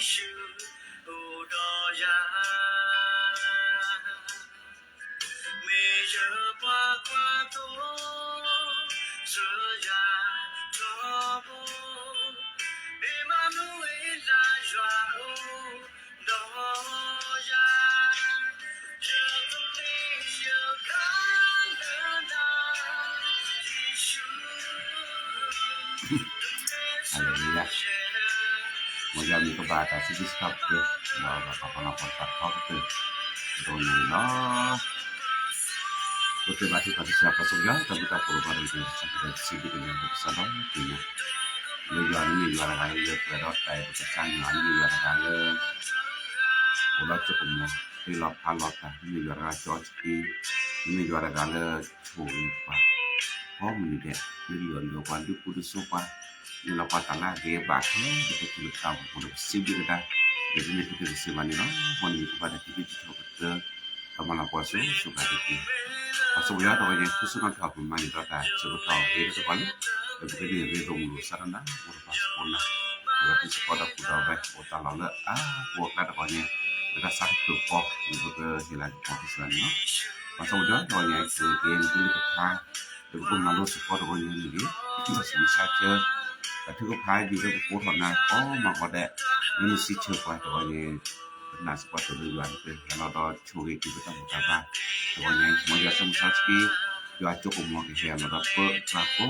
ယ့ၣ်ၡူးအိၣ်ဒီးယၤ, မ့ၢ်ယပှၤကွၢ်သိ, စၢယၤထီဘိ, မ့ၢ်မၤနူၤအ့လးယွၤအိၣ်ဒီးယၤ, ယကမ့ၢ်ယကၤလၢနၤ, ယ့ၣ်ၡူး ဟါလ့လူယၤ, မ်ယွၤမံၤကဘၣ်တၢ်စံးဘျုးစံးထီၣ်ပတြၢၤ, ဒီးပှၤဖီလာ်ပှၤသးထီကတၢၢ်, ဒီးန့ၣ်လီၤ. ပကဘါထုကဖၣ်ကစၢ်ယွၤ ပၢ်စီဆှံယွၤ တၢ်ဘျုးတၢ်ဖှိၣ်ဒီးပှၤတကလုာ် ကစၢ်ယွၤစံးဘျုးက့ၤနၤ ပကစၢ်ဒီးက့ၤနၤ, လၢယွၤန့ၣ်မ့ၢ်ယွၤတဂၤလၢယပှဲၤဒီးတၢ်အဲၣ်ပကစၢ်ယွၤန့ၣ်မ့ၢ်ယွၤတဂၤလၢ အိၣ်လီၤကၠိကမီၤ ဃ့လီၤဖးလီၤတၢ် မ့ၢ်ယွၤတဂၤကၠီအီၣ်ဆံးက့, မ့ၢ်ယွၤတဂၤလၢဆိၣ်ဂ့ၤပှၤ ကိးမုၢ်နံၤဒဲး လၢလီၤလၢပှၤဒုးကူဒုးစိပှၤ, မ့ၢ်လီၤပှၤတၢ်လၢအဂ့ၤအဘၣ်ခဲလၢာ် လၢပထံလၢပကီၢ်ပူၤဒီးပစံးဘျုးကဒါ, ဒ်န့ၣ်ကတၢၢ်တစံးဘၣ်န့ၣ်လီၤ. မ်နမံၤကဘၣ်တၢ်စံးဘျုးစံးထီၣ်ပတြၢၤ ဒီးမၤလၤကပီၤစိၤစိၤဃၣ်ဃၣ်တက့ၢ်. ပၢ်စီဆှံယွၤ တဂီၤညါ ခူသူၣ်နီၣ်ထီၣ်ပမၤန့ၢ်ဒီးတၢ်ဆၢကတီၢ်အဂ့ၤလၢတကီၢ်လံ, လၢပကန့ၢ်အရ့ဒိၣ်မုာ်လိာ်စးထီၣ်နၤ အိၣ်ဒီးပှၤစူၢ်က့ၤနာ်က့ၤ ဒီးတံၤသကိးဒီးပူၤဒီးဝဲ အိၣ်တၢ်လီၢ်လၢအါပူၤအကျါတဂီၤညါ, လၢတၢ်ဆါတဖျၢၣ်ဃီ လၢပကဟ့ၣ်လၤကပီၤကစၢ်န့ၣ်လီၤ. ပၢ်စီဆှံယွၤ တဂီၤညါ က့ၤက့ၤနသုလၢကဖး လၢပကမၤလိသကိးတဂီၤညါန့ၣ်ဂ့ၤ, ဒီးစံးဆၢ တၢ်ထုကဖၣ်ယုၢ်လၢပကိးထီၣ်နၤ ကိးမၤဂီၤဒဲး လၢနစံးဆၢပှၤတဂီၤညါ, ပနာ်စ့ၢ်ကီးတၢ်လၢယွၤန့ၣ် ကဟဲလီၤဒီးဆိၣ်ဂ့ၤက့ၤပတၢ်ဘူၣ်တၢ်ဘါ, တဂီၤညါ မ်ယွၤဆိၣ်မုၢ်စီဆှံ ယွၤကၠိကမီၤကဟဲလီၤဒီး ပပှၤကိးဒံကိးနီၢ်ဂၤဒဲး ပှဲၤဒီးမၤစၢၤလီၤတ့ၢ်လီၤ. တဂီၤညါ ပဒီပုၢ်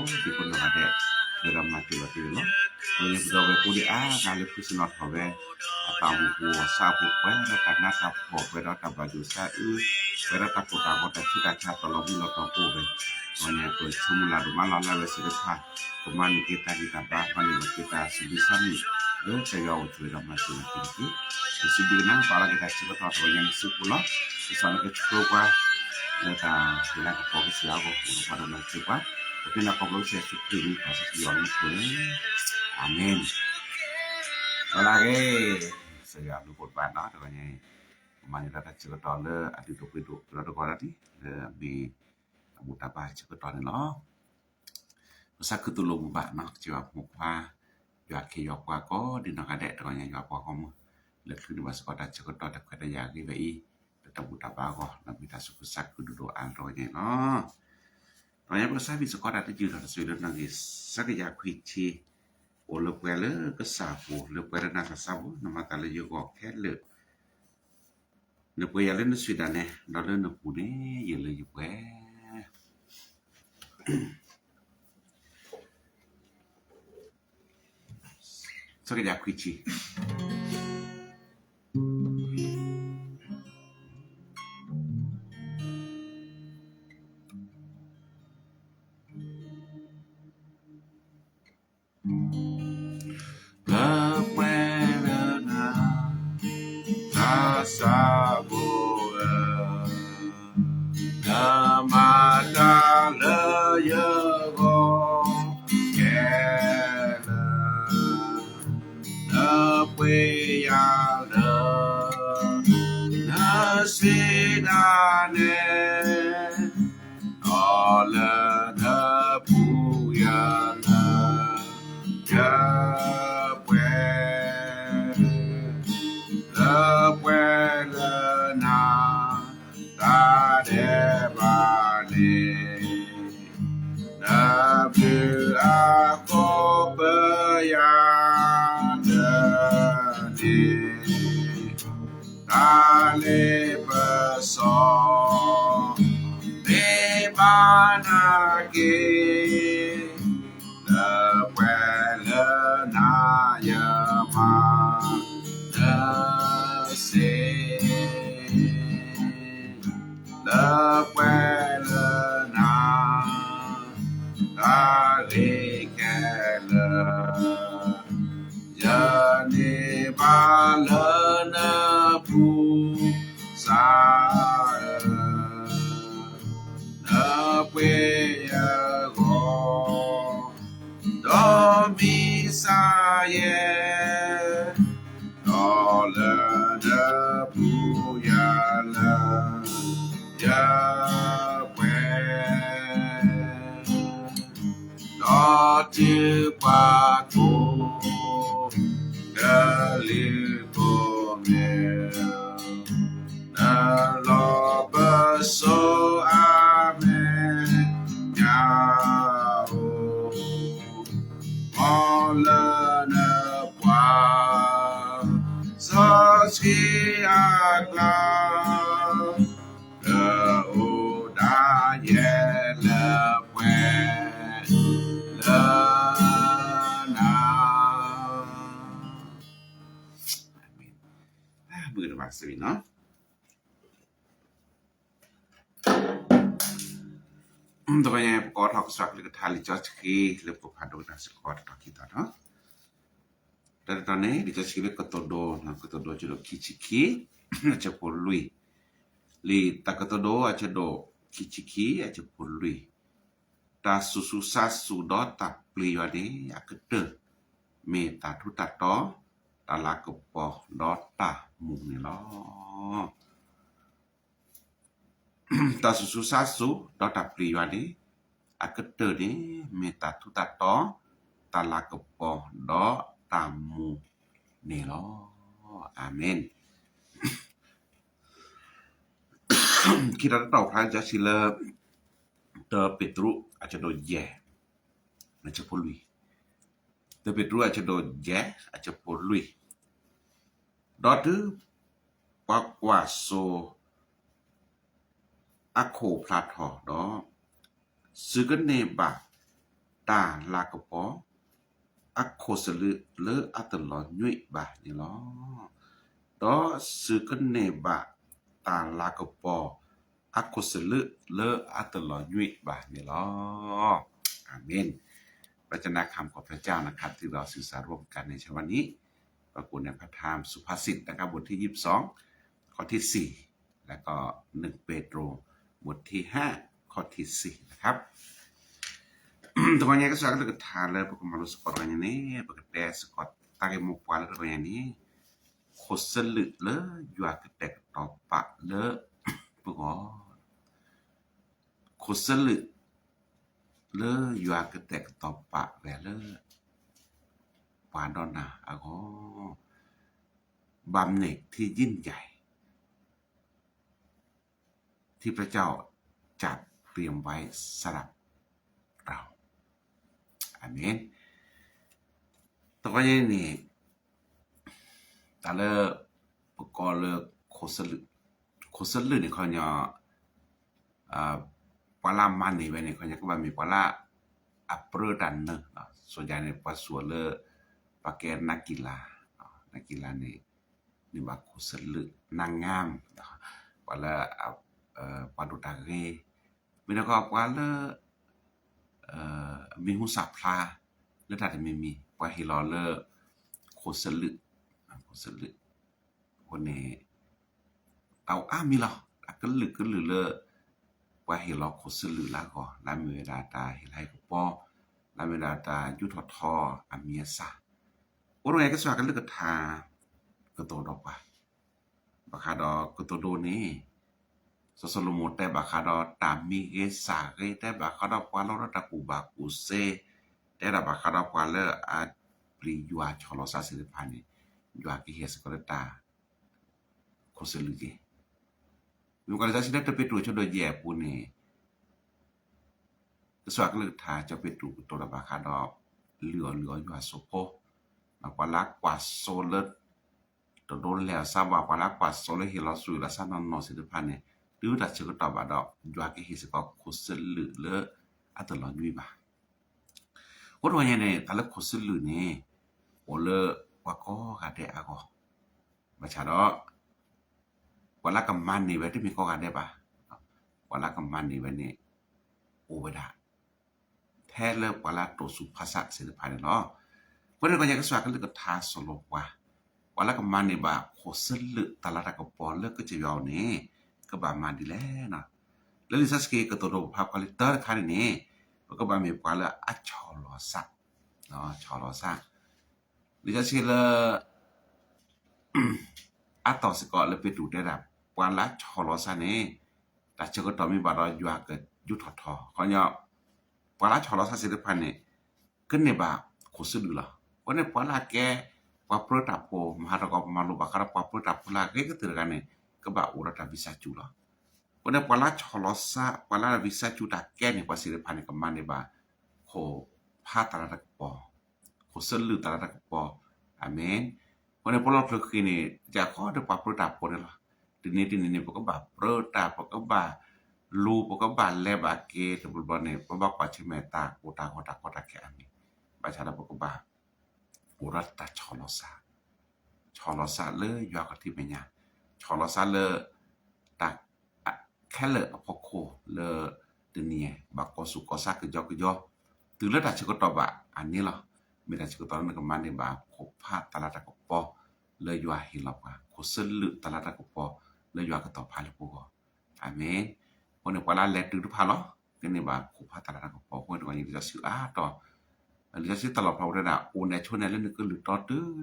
ဝဲၢ်ကိးဒံအါဂၤလၢဖုစနီၣ်ထီၣ်ဝဲ အတၢ်အိၣ်မူပူၤအီၤ ဆၣ်ဖိပှဲၤဒီးတၢ်နးတၢ်ဖှီၣ် ပှဲၤဒီးတၢ်ဘၣ်ယိၣ်ဆၣ်အုး, ပှဲၤဒီးတၢ်ကိၢ်တၢ်ဂီၤ တၢ်ဆူးတၢ်ဆါ တၢ်လီၤဘှံးလီၤတီၤကိးဂၤ, တဂီၤညါ ပဆိကမိၣ်လၢဒိၣ်မးလီၤလၢအဝဲသ့ၣ်တဖၣ် ကမၤန့ၢ်က့ၤတၢ်ဂံၢ်တၢ်ဘါ မၤန့ၢ်လီၤက့ၤတၢ်စံးဘျုးစံးဖှိၣ် လၢတၢ်ယွၤအိၣ်ဆိးဝဲဒီးမၤစၢၤလီၤက့ၤတက့ၢ်. ပစံးဘျုးက့ၤနၤ ပာ်လီၤက့ၤတၢ်ဆၢကတီၢ်တဂီၤညါ နစုပူၤလီၤ. ကစၢ်လၢကဆှၢပှၤ လၢတၢ်ဟ့ၣ်လၤကပီၤကစၢ်အဂီၢ် အိၣ်ဒီးပှၤဒီးမၤစၢၤပှၤ, ပဃ့နၤခီဖျိကစၢ်ယ့ၣ်ၡူးခရံာ်အမံၤ ပၢ်စီဆှံယွၤလၢမူခိၣ်န့ၣ်, အၤမ့ၣ်. ဒီးလၢအဂ့ၤ, ကစၢ်ယွၤဘျုးဖှိၣ်ဘၣ်နီၤ တဂီၤညါအံၤ, ကမၤန့ၢ်ဒီးတၢ်ဆၢကတီၢ်လၢအဒုးဒိၣ်ပှ့ၤဒိၣ်ကဒီးတဂီၤဒၣ်ဒ် လၢအမ့ၢ် တၢ်ဘူၣ်တၢ်ဘါဆၢကတီၢ်န့ၣ်လီၤ. ပကစၢ်ခူသူၣ်လိာ်မုာ်ဘၣ်နီၤ ကစၢ်ယွၤမိၢ်ပှၢ် ယွၤခ့ယွၤပှၤကိးဒံနီၢ်ဂၤဒဲး တဂီၤညါ ယွၤပှၤဂီၢ်မုၢ် လဲၤချုးန့ၢ်ဘၣ်စ့ၢ်ကီးတၢ်ဆၢကတီၢ်တၢ်ခွဲးတၢ်ယာ်အဂ့ၢ်ဝဲအံၤ လၢတၢ်ဘူၣ်တၢ်ဘါအဂီၢ် ဒီးမ့ၢ်တၢ်သူၣ်ခုသးခုဒိၣ်ဒိၣ်အါတဂီၤညါအံၤလီၤ. တဂီၤညါ ပကစၢ်ဘံၣ်စ့ၢ်ကီးတၢ်တယုၢ်ထီၣ်တစုလၢနဂ့ၢ် ဆၢကယၤခွံဆံ အိၣ်လၢပှဲၤလၢကစၢ်အပူၤ လၢပှဲၤလၢနၤသးစၢ်ပူၤ နမၤသးလၢယဂီၢ်ခဲလၢာ် နပှ့ၤယၤလၢနစုဒၣ်နဲ ဒီးလၢနပူၤန့ၣ် ယလၢယပှဲၤ ဆၢကယၤခွံဆံ လၢပှဲၤလၢနၤ သးစၢ်ဖိဧၢ, နမၤတၢ်လၢယဂီၢ်ခဲလၢာ်, နပှ့ၤယၤလၢ နစုဒၣ်နဲ ဒီးလၢနပူၤယၤလၢ ယပှဲၤ လၢပှဲၤလၢနၤ တၢ်ဒဲးဘးန့ၣ် နဘျုးအဃိပယၤ တၢ်န့ၣ် တၢ်လ့ပစီ မ့ၢ်ဘၣ်နၤက့ၤ လၢပှဲၤလၢနၤယမၤ နစ့ လၢပှဲၤလၢနၤ တၢ်ဂ့ၤခဲလၢာ် ယန့ၢ်ဘၣ်လၢနပူၤ ကစၢ်ဧၢ, နပှ့ၤယဂီၢ် ဒီးမံစါယဲ, ဒီးလၢနပူၤယၤလၢ ယပှဲၤ ဒီးတုၤပှၤကိး ကလုၢ် လၢနပှၤ စီဆှံအကျါ ကအိၣ်ဒၣ်ယဲလၢပှဲၤ လၢနၤ. ဘုကတဘၣ်စံးနီၤ တဂီၤညါ ပကအိးထီၣ်ကစၢ်ကလုၢ်ကထါလံာ်စီဆှံ လၢပကဖးဒိကနၣ်စ့ၢ်ကီးတတီၤခံတီၤနီၤ. တၢ်တတီၤန့ၣ် လံာ်စီဆှံလၢကသိးဒိ ကသိးဒိအဆၢဒိၣ်ခံဆံခံ အဆၢဖိလွံၢ်, လံာ်တၢ်ကသိးဒိအဆၢဒိၣ်ခံဆံခံ အဆၢဖိလွံၢ်, တၢ်စူၢ်စူၢ်စါစူၢ်ဒီးတၢ်ပျံၤယွၤန့ၣ် အကတၢၢ် မ့ၢ်တၢ်ထူးတၢ်တီၤ, တၢ်လၤကပီၤဒီးတၢ်မူန့ၣ်လီၤ. တၢ်စူၢ်စူၢ်စါစူၢ်ဒီးတၢ်ပျံၤယွၤန့ၣ် အကတၢၢ်န့ၣ် မ့ၢ်တၢ်ထူးတၢ်တီၤ, တၢ်လၤကပီၤဒီးတၢ်မူန့ၣ်လီၤ. အၤမ့ၣ်. ခံတီၤတတီၤဖျါလံာ်စီဆှံလၢ တၢပ့းတရူး အဆၢဒိၣ်ယဲၢ် အဆၢဖိလွံၢ်, တၢပ့းတရူး အဆၢဒိၣ်ယဲၢ် အဆၢဖိလွံၢ်, ဒီးတုၤပှၤကွၢ်စိ အခိၣ်ဖျါထီၣ်ဒီး, သုကန့ၢ်ဘၣ်တၢ်လၤကပီၤ အခိၣ်သလုးလၢအတလီၤညွံးဘၣ်န့ၣ်လီၤ. ဒီးသုကန့ၢ်ဘၣ်တၢ်လၤကပီၤ အခိၣ်သလုးလၢအတလီၤညွံးဘၣ်န့ၣ်လီၤ. အၤမ့ၣ်. พระเจ้านะคะ ขอบพระเจ้านะคะ ที่เราสื่อสารร่วมกันในเช้าวันนี้ พระคุณในพระธรรมสุภาษิตนะคะ บทที่ยี่สิบสอง ข้อที่สี่ แล้วก็ หนึ่ง เปโตร บทที่ห้า ข้อที่สี่ นะครับ တဂီၤညါ ကစၢ်ကလုၢ်ကထါလၢပကမၤလိစ့ၢ်ကီး တဂီၤညါန့ၣ် ပကတဲစ့ၢ်ကီးတၢ်ဂ့ၢ်မိၢ်ပှၢ်လၢတဂီၤညါန့ၣ် ခိၣ်သလုးလၢယွၤကတဲာ်ကတီၤပာ်လၢပဂီၢ်, ခိၣ်သလုးလၢယွၤကတဲာ်ကတီၤပာ်ဝဲလၢ ပှၤဒီးနၤအဂီၢ်, ဘၣ်မနုၤထံယံၢ်ယၤ ที่พระเจ้าจัดเตรียมไว้สำหรับเรา အၤမ့ၣ်. တဂီၤညါန့ၣ် တၢ်လၢပကိးလၢ ခိၣ်သလုးန့ၣ် ခီညီ ပှၤလၢအမၤန့ၢ်ဝဲန့ၣ် ခီညီကဘၣ်မ့ၢ်ပှၤလၢအပြၢတၢ်နၢၤ, ဆိယၤန့ၣ် ပှၤစူၢ်လၢ ပှၤကဲနးကံလၤ, နးကံလၤန့ၣ် န့ၢ်ဘၣ်ခိၣ်သလုး นางงาม, ပှၤလၢ ပှၤဒိၣ်တၢ်ဂ့ၤ, မ့ၢ်န့ၣ်ကီးပှၤလၢ မံၤဟူသၣ်ဖျါ လၢတၢ်တမံၤမံၤ ပှၤဟ့ၣ်လီၤလၢ ခိၣ်သလုး, ခိၣ်သလုး, အဃိန့ၣ် တၢ်အိၣ်အါမံၤလီၤ အကလုာ်ကလုာ်လၢ ပှၤဟ့ၣ်လီၤခိၣ်သလုးလၢအဂီၢ် လၢအမ့ၢ်ဝဲဒၣ်တၢ်ဟ့ၣ်လၤဟ့ၣ်ကပီၤ, လၢအမ့ၢ်ဝဲဒၣ်တၢ်ယူးထီၣ်ထီအမံၤအသၣ်, အိၣ်တဂၤကစၢ်ကလုၢ်ကထါ ကတိၤဒီးပှၤ ဘၣ်ဃးဒီးကတိၤဒိန့ၣ်, စီၤၡလိၤမိၣ်တဲဘၣ်ဃးဒီးတၢ်မံဂ့ၤသၣ်ဂ့ၤ, တဲဘၣ်ဃးဒီးပှၤလၢအအိၣ်ဒီးတၢ်ကူၣ်ဘၣ်ကူၣ်သ့, တဲဒၣ်ဘၣ်ဃးဒီးပှၤလၢအပျံၤယွၤဆီၣ်လီၤသးသ့ၣ်တဖၣ်န့ၣ်, ယွၤကဟ့ၣ်စ့ၢ်ကီးလၢတၢ် ခိၣ်သလုးက့ၤ, မ့ၢ်ကီးလံာ်စီဆှံလၢတၢပ့းတရူးအဆၢဒိၣ်ယဲၢ်အပူၤန့ၣ် ကစၢ်ကလုၢ်ကထါ စီၤပ့းတရူးကတိၤတၢ်ဘၣ်ဃးဒီး လုၢ်အီၣ်လုၢ်အီယွၤအစိဖိ, ပှၤလၢကွၢ်စိလၢ တဒိးလဲၤအီၤစၢ်ဘၣ်, ပှၤလၢကွၢ်စိလၢဟ့ၣ်လီၤစူၢ်လီၤစၢ်နီၢ်နီၢ်သ့ၣ်တဖၣ်န့ၣ်, တုၤတၢ်ဆၢကတီၢ်ဘၣ်ဒီး ယွၤကဟ့ၣ်စ့ၢ်ကီးခိၣ်သလုးလၢအတလီၤညွံးဘၣ်. အဃိတဂီၤညါန့ၣ် တၢ်လၢခိၣ်သလုးန့ၣ် အိၣ်လၢပှၤကိးဂၤဒဲးအဂီၢ်, ဘၣ်ဆၣ်ဒီး ပှၤလၢကမၤန့ၢ်ဝဲတမ့ၢ်ကိးဂၤဒဲးဘၣ်. ပှၤလၢကမၤန့ၢ်ဝဲန့ၣ် အိၣ်ဝဲဒၣ် ထဲလၢပှၤလၢအတိာ်သူၣ်ဖးသးသ့ၣ်တဖၣ်န့ၣ်လီၤ. အဃိန့ၣ်တဂီၤညါ ကစၢ်ကလုၢ်ကထါစီၣ်လိပှၤ, ပှၤလၢကမၤန့ၢ်ဘၣ်ခိၣ်သလုးတၢ်လၤတၢ်ကပီၤလၢကစၢ်ယွၤအအိၣ်န့ၣ် ကဘၣ်မၤဒ်လဲၣ်. လၢလံာ်စီဆှံကတိၤဒိပဖးကွၢ်လံတၢတခါန့ၣ်န့ၣ်, ပကဘၣ်မ့ၢ်ပှၤလၢအဆီၣ်လီၤသး, ဆီၣ်လီၤသး လံာ်စီဆှံလၢ အါတီၢ်စ့ၢ်ကီးလၢပ့းတရူးတဲဒၣ် ပှၤလၢအဆီၣ်လီၤသးန့ၣ် တၢ်ဆၢကတီၢ်မ့ၢ်ဘၣ်ဒီးယွၤကယူးထီၣ်ထီ, ခီညီ ပှၤလၢဆီၣ်လီၤသးသ့ၣ်တဖၣ်န့ၣ် ကန့ၢ်ဘၣ်ခိၣ်သလုးလီၤ. အဃိန့ၣ် ပှၤလၢအကဲ ပှၤပြၢတၢ်ဖိ မၤဟးထီၣ်ကီးပမၤလိဘၣ်ဃးဒီးပှၤပြၢတၢ်ဖိလၢအဂ့ၤကတၢၢ်တဂၤန့ၣ် ကဘၣ်အိၣ်ဒီးတၢ်ဝံသးစူၤလီၤ. အဃိန့ၣ် ပှၤလၢဆီၣ်လီၤသး ပှၤလၢတၢ်ဝံသးစူၤတၢ်ကဲန့ၣ် ပှၤသ့ၣ်တဖၣ်န့ၣ် ကမၤန့ၢ်ဘၣ် ခိၣ်ဖးတၢ်လၤတၢ်ကပီၤ, ခိၣ်စ့လုးတၢ်လၤတၢ်ကပီၤ, အၤမ့ၣ်. အဃိန့ၣ် ပလီၢ်ချၢဃံန့ၣ် တၢ်ခီဒီးပှၤပြၢတၢ်ဖိန့ၣ်လီၤ. တနံၤတနံၤန့ၣ် ပကဘၣ်ပြၢတၢ် ပကဘၣ်လူၤ ပကဘၣ်လဲၤဘၣ်က့ၤ တဘျီဘျီန့ၣ် ပဘၣ်ကွၢ်ဆၢၣ်မဲာ်တၢ်ကိၢ်တၢ်ဂီၤတၢ်ကီတၢ်ခဲအါမံၤ, ဘၣ်ဆၣ်ဒီးပကဘၣ် အိၣ်ဒီးတၢ်ဆီၣ်လီၤစၢ်, ဆီၣ်လီၤစၢ်လၢယွၤခီၣ်ထံးမဲာ်ညါ, ဆီၣ်လီၤစၢ်လၢ တၢ်ခဲလၢာ်အဖီခိၣ်လၢ တနံၤအံၤ ဘၣ်ကီၢ်ဆူၣ်ကီၢ်ဆါကယီကယီ, တုၤလၢတၢ်ဆၢကတီၢ်ဘၣ်အန့ၣ်လီၤ. မ့ၢ်တၢ်ဆၢကတီၢ်လၢနကမၤန့ၢ်ဘၣ်ခိၣ်ဖးတၢ်လၤတၢ်ကပီၤ လၢယွၤဟ့ၣ်လီၤပှၤ, ခိၣ်စ့လုးတၢ်လၤတၢ်ကပီၤ လၢယွၤကတီၤဖးလၢပဂီၢ်, အၤမ့ၣ်. အဃိန့ၣ် ပှၤလၢအလဲၤတုၤတဖၣ်လီၤ ကန့ၢ်ဘၣ်ခိၣ်ဖးတၢ်လၤတၢ်ကပီၤအဃိန့ၣ် လံာ်စီဆှံအါတီၤ လံာ်စီဆှံတၢ်လီၣ်ဖျါဝဲဒၣ် အိၣ်န့ၣ်ဆိန့ၣ်လၢနကလုၢ်တီတုၤ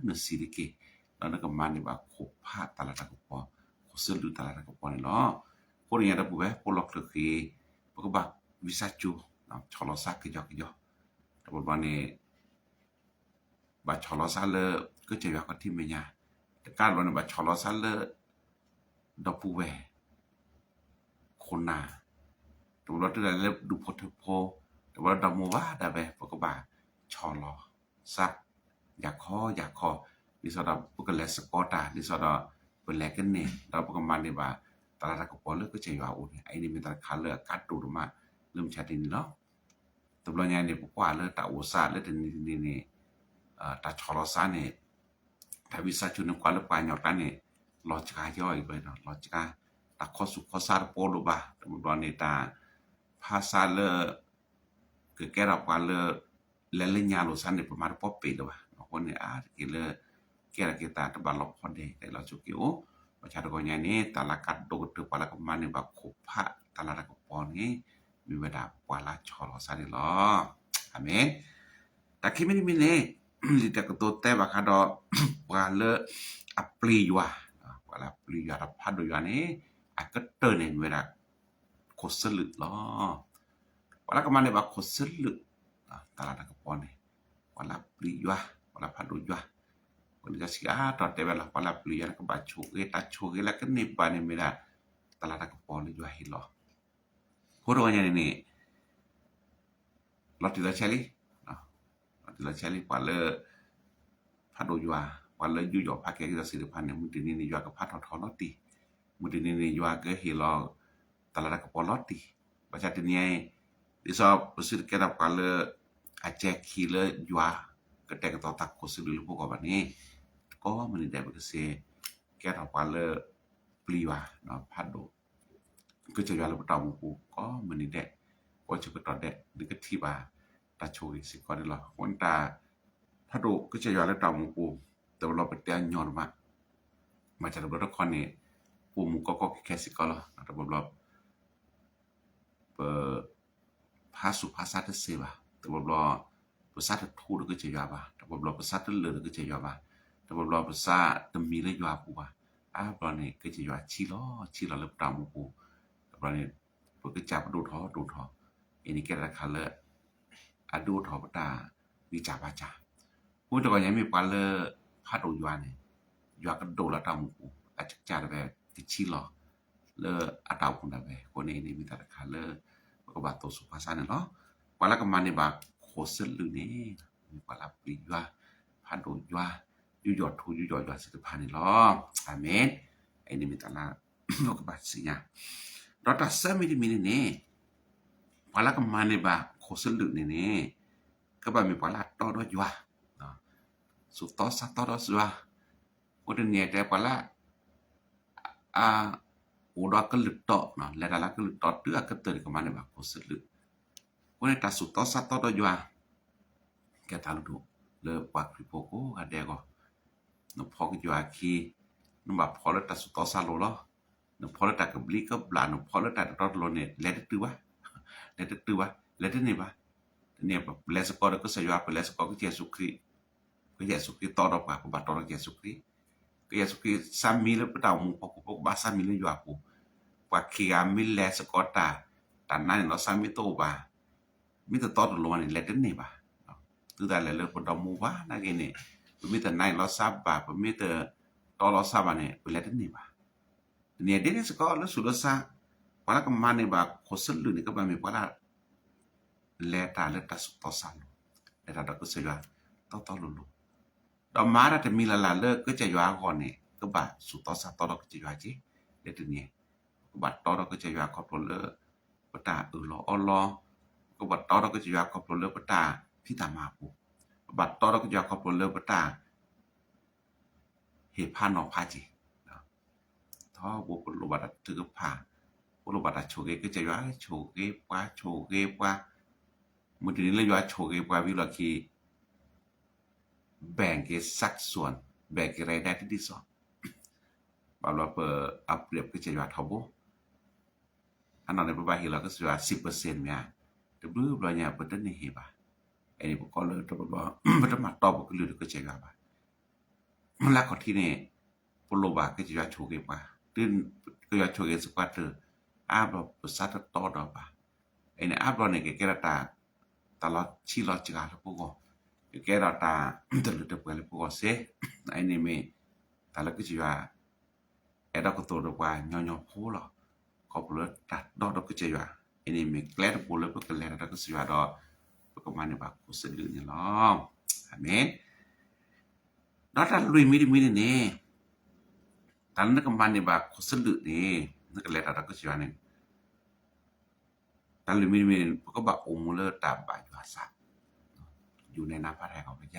နစံးတက့ၢ်, ဒီးနကမၤန့ၢ်ဘၣ်ခိၣ်ဖးတၢ်လၤတၢ်ကပီၤ, ခိၣ်စ့လုးတၢ်လၤတၢ်ကပီၤန့ၣ်လီၤ. အဃိတနံၤညါဒီပုၢ်ဝဲၢ် ပလီၢ်ချၢဃံ ပကဘၣ်ဝံသးစူၤ ဆီၣ်လီၤစၢ်ကယီကယီ, တဘျီဘျီန့ၣ် ဘၣ်ဆီၣ်လီၤစၢ်လၢ ကစၢ်ယွၤခီၣ်ထံးမဲာ်ညါ, တကးတဘျီန့ၣ် ဘၣ်ဆီၣ်လီၤစၢ်လၢ ဒီပုၢ်ဝဲၢ် ခိၣ်နၢ်, တဘျီဘျီတုၤဒၣ်လဲာ်လၢဒူၣ်ဖိထၢဖိ, တဘျီဒီမါဝၤဒၣ်ဝဲ ပကဘၣ်ဆီၣ်လီၤစၢ် ယၤခီယၤခီ, ဒ်သိးဒီးပကလဲၤစ့ၢ်ကီးတၢ် ဒ်သိးဒီး ပလဲၤကန့ၢ် ဒီးပကမၤန့ၢ်ဘၣ် တၢ်လၤတၢ်ကပီၤလၢကစၢ်ယွၤအအိၣ်န့ၣ် အအံၤန့ၣ်မ့ၢ်တၢ်တခါလၢအကါဒိၣ်ဒိၣ်မး လၢမုၢ်ဆါတနံၤလီၤ. တဘျီညါန့ၣ် ပကွၢ်လၢတၢ်အိၣ်သးလၢတနံၤတနံၤန့ၣ် တၢ်ဆီၣ်လီၤစၢ်န့ၣ် တၢ်ဝံသးစူၤန့ၣ် ကွၢ်လၢပှၤကညီကျါန့ၣ် လီၤစှၤယီအံၤဝဲဒီး လီၤစှၤ, တၢ်ခီဆူၣ်ခီဆါတပီလိာ်ဘၣ်, တဘျီဘျီန့ၣ် တၢ်ဖးစၢ်လၢ ကကဲထီၣ်ပှၤလၢ လဲၤလၢညါလိာ်စၢ်န့ၣ် ပမၤတပီပ့ၤလၢၤဘၣ်. အဃိန့ၣ် အါတက့ၢ်လၢ ကဲထီၣ်က့ၤတၢ်တဘၣ်လီၤဖီဒဲး တၢ်အံၤလီၤဆိက့ၤအိၣ်, ဘၣ်ဆၣ်တဂီၤညါန့ၣ် တၢ်လၢကါဒိၣ်ကတၢၢ် ပှၤလၢကမၤန့ၢ်ဘၣ်ခိၣ်ဖးတၢ်လၤတၢ်ကပီၤန့ၣ် မ့ၢ်ဝဲဒၣ်ပှၤလၢဆီၣ်လီၤစၢ်န့ၣ်လီၤ. အၤမ့ၣ်. တၢ်ခံမံၤတမံၤန့ၣ် လံာ်တၢ်ကတိၤတဲဘၣ်ဃးဒီး ပှၤလၢအပျံၤယွၤ, ပှၤလၢအပျံၤယွၤဒီးဖးဒိၣ်ယွၤန့ၣ် အကတၢၢ်န့ၣ်မ့ၢ်ဝဲဒၣ် ခိၣ်စ့လုးလီၤ. ပှၤလၢကမၤန့ၢ်ဘၣ်ခိၣ်စ့လုး တၢ်လၤတၢ်ကပီၤန့ၣ် ပှၤလၢအပျံၤယွၤ, ပှၤလၢဖးဒိၣ်ယွၤ, ပှၤလၢအစံးအါတီၤတဲဝဲလီၤ ပှၤလၢအပျံၤယွၤန့ၣ် ကဘၣ်ဆိၣ်ဂ့ၤတၢ်ဆိၣ်ဂ့ၤလၢကန့ၢ်ဘၣ်န့ၣ်မ့ၢ်ဒၣ် တၢ်လၤတၢ်ကပီၤလၢယွၤဟ့ၣ်လီၤ. အဃိတဂီၤညါန့ၣ်န့ၣ် လီၤတံၢ်လီၤဆဲးလံ, လီၤတံၢ်လီၤဆဲးလံ ပှၤလၢ ဖးဒိၣ်ယွၤ, ပှၤလၢယူးယီၣ်ဖးကဲက့ၤစီဆှံတဖၣ်န့ၣ် မုၢ်တနံၤန့ၣ် ယွၤကဖးထီၣ်ထီလီၤတံၢ်, မုၢ်တနံၤန့ၣ် ယွၤကဟ့ၣ်လီၤ တၢ်လၤတၢ်ကပီၤလီၤတံၢ်, ဘၣ်ဆၣ်တနံၤအံၤ ဒ်သိးပစံးတကဲထီၣ်ပှၤလၢ အစဲၤခံလၢယွၤ ကတဲာ်ကတီၤတၢ်ခိၣ်စ့လုးလၢပဂီၢ်ဘၣ်န့ၣ် ကိးမုၢ်နံၤဒဲး ပကစ့ ကဲထီၣ်ပှၤလၢ ပျံၤယွၤ ဖးဒိၣ် ကစၢ်ယွၤလၢပတၢ်အိၣ်မူပူၤ ကိးမုၢ်နံၤဒဲး ကိးဆၢကတီၢ်ဒဲး နကထံၣ်ဘၣ် တၢ်ဆိၣ်ဂ့ၤစ့ၢ်ကီးန့ၣ်လီၤ. အဃိန့ၣ်တၢ် ဖးဒိၣ်ကစၢ်ယွၤလၢတၢ်အိၣ်မူပူၤ တဘျီဘျီပတဲအညီနုၢ်မး, မၤစၢ်တဘျီတခီန့ၣ် ပိာ်မုၣ်ကီကီခဲခဲစ့ၢ်ကီးလီၤ. တဘျီဘျီ ပ ဖးဆူၣ်ဖးဆါတစဲးဘၣ်, တဘျီဘျီ ပစးတထူဒီးကစၢ်ယွၤဘၣ်, တဘျီဘျီ ပစးတလၢာ်ဒီးကစၢ်ယွၤဘၣ်, တဘျီဘျီ ပစးတမံၤလၢယွၤအပူၤဘၣ်, အါဘျီန့ၣ် ကစၢ်ယွၤဆံးလီၤ ဆံးလီၤလၢပတၢ်အိၣ်မူပူၤ, တဘျီန့ၣ် ပကစၢ်ပဒိၣ်ထီၣ်ဒိၣ်ထီၣ်, အံၤန့ၣ်ကဲတၢ်တခါလၢ အဒိၣ်ထီၣ်ပတၢ်ဂံၢ်စၢ်ဘါစၢ်, အဃိတဂီၤညါမ့ၢ်ပှၤလၢ ဖးဒိၣ်ယွၤန့ၣ် ယွၤကဒိၣ်လၢတၢ်အိၣ်မူပူၤ အကစၢ်ဒၣ်ဝဲကဆံးလီၤ လၢအတၢ်အိၣ်မူဒၣ်ဝဲ, အဃိန့ၣ်န့ၣ်မ့ၢ်တၢ်တခါလၢ ပကဘၣ်သိၣ်ဆူၣ်ဖးဆါန့ၣ်လီၤ. ပှၤလၢကမၤန့ၢ်ဘၣ်ခိၣ်စ့လုးန့ၣ် မ့ၢ်ပှၤလၢပျံၤယွၤ, ဖးဒိၣ်ယွၤ, ယူးယီၣ်ထူယူးယီၣ်ယွၤသ့ၣ်တဖၣ်န့ၣ်လီၤ. အၤမ့ၣ်. အံၤန့ၣ်မ့ၢ်တၢ်လၢ ပကဘၣ်သ့ၣ်ညါ, ဒီးတၢ်သၢမံၤတမံၤန့ၣ်န့ၣ် ပှၤလၢကမၤန့ၢ်ဘၣ်ခိၣ်စ့လုးန့ၣ်န့ၣ် ကဘၣ်မ့ၢ်ပှၤလၢအတီဒီးယွၤ, သူၣ်တီသးတီဒီးယွၤ, အိၣ်တနံၤတဲပှၤလၢ အ အိၣ်ဒီးကလုၢ်တီ, လဲၤတၢ်လၢကလုၢ်တီတုၤအကတၢၢ်န့ၣ် ကမၤန့ၢ်ဘၣ်ခိၣ်စ့လုး, အဃိန့ၣ်တၢ်သူၣ်တီသးတီဒီးယွၤ ကဲတၢ်လုၢ်ဒိၣ်လၢပှၤခရံာ်ဖိကိးဂၤဒဲးအဂီၢ်, နဖီကစၢ်ယွၤအခံ, နဘၣ်ဖီလၢတၢ်သူၣ်တီသးလိၤလီၤ. နဖီလၢတၢ်ကဘျံးကဘျၣ်, နဖီလၢတၢ်တတီတလိၤန့ၣ် လဲၤတတုၤဘၣ်, လဲၤတတုၤဘၣ်, လဲၤတန့ၢ်ဘၣ်. တနံၤပလဲၤစ့ၢ်ကီးဒီးကစၢ်ယွၤ, ပလဲၤစ့ၢ်ကီးကစၢ်ယ့ၣ်ၡူးခရံာ်, ကစၢ်ယ့ၣ်ၡူးခရံာ်တီဒီးပှၤ, ပဘၣ်တီဒီးကစၢ်ယ့ၣ်ၡူးခရံာ်, ကစၢ်ယ့ၣ်ၡူးခရံာ်စၢ်မံလၢပတၢ်အိၣ်မူအဖီခိၣ်, ပကဘၣ်စၢ်မံလၢယွၤအပူၤ, ပှၤခံဂၤမ့ၢ်လဲၤစ့ၢ်ကီးတၢ်, တၢ်နါန့ၣ်လီၤစၢ်မ့ၢ်တအိၣ်ဘၣ်, မ့ၢ်တတီတလိၤဘၣ်န့ၣ် လဲၤတန့ၢ်ဘၣ်. တုၤဒၣ်လဲာ်လၢပဒီမါဝၤနာ်က့န့ၣ် ပမ့ၢ်တနါန့ၣ်လီၤစၢ်ဘၣ်, ပမ့ၢ်တတီလီၤစၢ်ဘၣ်န့ၣ် ပလဲၤတန့ၢ်ဘၣ်. တနံၤအံၤဒ်န့ၣ်စ့ၢ်ကီးလၢသူၣ်လၢသး, ပှၤလၢကမၤန့ၢ်ဘၣ်ခိၣ်စ့လုးန့ၣ် ကဘၣ်မ့ၢ်ပှၤလၢ လဲၤတၢ်လၢတၢ်သူၣ်တီသးလိၤ, လဲၤတၢ်ဒီးကစၢ်ယွၤ, တီတီလိၤလိၤ, ဒီးမၤတၢ်တမံၤလၢ်လၢ်လၢကစၢ်ယွၤအဂီၢ်န့ၣ် ကဘၣ်ဆူးသီစၢ်သီဒီးကစၢ်ယွၤက့ၤ, လၢတနံၤ ပကဘၣ်တီဒီးကစၢ်ယွၤခီဖျိလၢ ပတၢ်အၢၣ်လီၤအီလီၤ, ပကဘၣ်တီဒီးကစၢ်ယွၤခီဖျိလၢပတၢ်ဖံးတၢ်မၤအပူၤ, ပဘၣ်တီဒီးကစၢ်ယွၤခီဖျိလၢပတၢ် ဟ့ၣ်ဖးနီၤဖးက့ၤ, ထီဘိပလိၣ်ဘၣ်တၢ်ထုကဖၣ်, ပလိၣ်ဘၣ်တၢ်ဆိၣ်ဂ့ၤ ကစၢ်ယွၤဆိၣ်ဂ့ၤပှၤ ဆိၣ်ဂ့ၤပှၤ, မုၢ်တနံၤလၢယွၤဆိၣ်ဂ့ၤပှၤဝံၤလီၢ်ခံ แบ่งเกณฑ์สัดส่วน แบ่งเกณฑ์รายได้ တဒ်သိး, ဘၣ်ဘျီပအပျဲၢ်ကစၢ်ယွၤထီဘိ, အနီၢ်န့ၣ် ပဘၣ်ဟ့ၣ်လီၤကစၢ်ယွၤ စံးပၢၢ်စ့ၢ်မ့ၢ်ဧါ, တဘျုးဘျီညါ ပတန့ၢ်ဟ့ၣ်ဘၣ်, အန့ၣ်ပကီၢ်လၢတဘျီဘျီ ပတမၤတီပကလုၢ်ဒီးကစၢ်ယွၤဘၣ်, လၢခီၣ်ထံးန့ၣ် ပလိၣ်ဘၣ်ကစၢ်ယွၤဆိၣ်ဂ့ၤပှၤ, တုၤကစၢ်ယွၤဆိၣ်ဂ့ၤစ့ၢ်ကီးတၢ်, အါဘျီပစးတတီဒီးဘၣ်, အန့ၣ်အါဘျီန့ၣ် ကကဲထီၣ်တၢ်, တၢ်လီၤဆံးလီၤစှၤလၢပဂီၢ်, ကကဲထီၣ်တၢ်တလုာ်တပှဲၤလၢပဂီၢ်စ့ၢ်, အန့ၣ်မ့ၢ် တၢ်လၢကစၢ်ယွၤ အဲၣ်ဒိးကတိၤဒီးပှၤညီညီဖိလီၤ, ခီဖျိလၢတၢ်တီဒီးကစၢ်ယွၤ, အန့ၣ်မ့ၢ်ကျဲတဘိလၢပကလဲၤတၢ်ဒီးကစၢ်ယွၤဒီး ပကမၤန့ၢ်ဘၣ်ခိၣ်စလုးန့ၣ်လီၤ. အၤမ့ၣ်. ဒီးတၢ်လွံၢ်မံၤတမံၤန့ၣ်န့ၣ်, တၢ်လၢနကမၤန့ၢ်ဘၣ်ခိၣ်စလုးန့ၣ်, နကလဲၤတၢ်ဒီးကစၢ်ယွၤန့ၣ် တၢ်လွံၢ်မံၤတမံၤန့ၣ် ပကဘၣ်အိၣ်မူလၢတၢ်ဘၣ်ယွၤအသး, ယူၤနဲနါဖးတၢ်ဟဲကီၢ်ပယီၤ,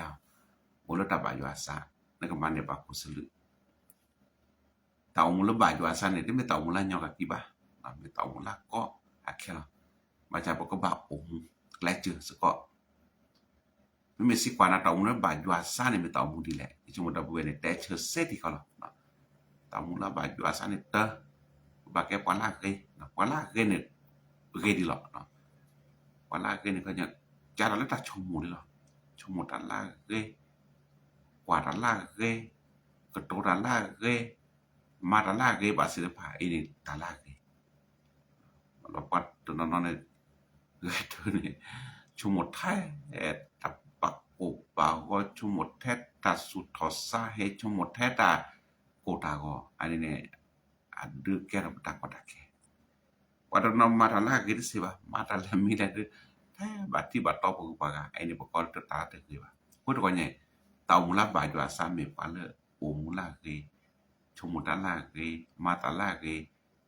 အိၣ်လၢတၢ်ဘၣ်ယွၤအသး, နကမၤန့ၢ်ဘၣ်ခိၣ်စလုး, တၢ်အိၣ်မူလၢဘၣ်ယွၤအသးန့ၣ် တမ့ၢ်တၢ်အိၣ်မူလၢညီကကံဘၣ်, မ့ၢ်တၢ်အိၣ်မူလၢကီအခဲလီၤ. ဘၣ်ဆၣ်ပကဘၣ်အိၣ်မူကျဲစၢၤစ့ၢ်ကီး မ့မ့ၢ်စံးကွၢ်နၤ တၢ်အိၣ်မူလၢဘၣ်ယွၤအသးန့ၣ် မ့ၢ်တၢ်အိၣ်မူဒ်လဲၣ်, ယဆိကမိၣ်ဒီပုၢ်ဝဲၢ်န့ၣ် တဲဆၢစဲတံၢ်ဃီလီၤ. တၢ်အိၣ်မူလၢဘၣ်ယွၤအသးန့ၣ်တၢ်, ပဘၣ်ကဲပှၤလၢအဂ့ၤ, ပှၤလၢအဂ့ၤန့ၣ် ဂ့ၤဒံးလီၤ. ပှၤလၢအဂ့ၤန့ၣ် ကစးထီၣ်လၢတၢ်ဆိကမိၣ်လံလီၤ. ဆိကမိၣ်တၢ်လၢအဂ့ၤ, ကွၢ်တၢ်လၢအဂ့ၤ, ကတိၤတၢ်လၢအဂ့ၤ, မၤတၢ်လၢအဂ့ၤဘၣ်သ့ၣ်တဖၣ်အံၤန့ၣ် တၢ်လၢအဂ့ၤ လီၤပှၤတနီၤနီၤန့ၣ် ဂဲၤထၢန့ၣ် ဆိကမိၣ်ထဲ တၢ်ဘၣ်ကိၢ်ဘၣ်ဂီၤ, ဆိကမိၣ်ထဲတၢ်သူၣ်ထီၣ်သးဟ့, ဆိကမိၣ်ထဲတၢ်ကိၢ်တၢ်ဂီၤ, အန့ၣ်န့ၣ် အဒုးကဲထီၣ်ပတၢ်ကီတၢ်ခဲ. ပှၤတနီၤမၤတၢ်လၢအဂ့ၤတသ့ဘၣ်, မၤတၢ်လဲၤမံၤလဲၤဒုး, ထဲဘၣ်ထံၣ်ဘၣ်တီပှၤဂုၤပှၤဂၤ, အအံၤန့ၣ် ပကိးလၢတၢ်လၢတဂ့ၤဘၣ်. အဃိတခီန့ၣ် တၢ်အိၣ်မူလၢဘၣ်ယွၤအသးမ့ၢ်ပှၤလၢအိၣ်မူလၢအဂ့ၤ, ဆိကမိၣ်တၢ်လၢအဂ့ၤ, မၤတၢ်လၢအဂ့ၤ,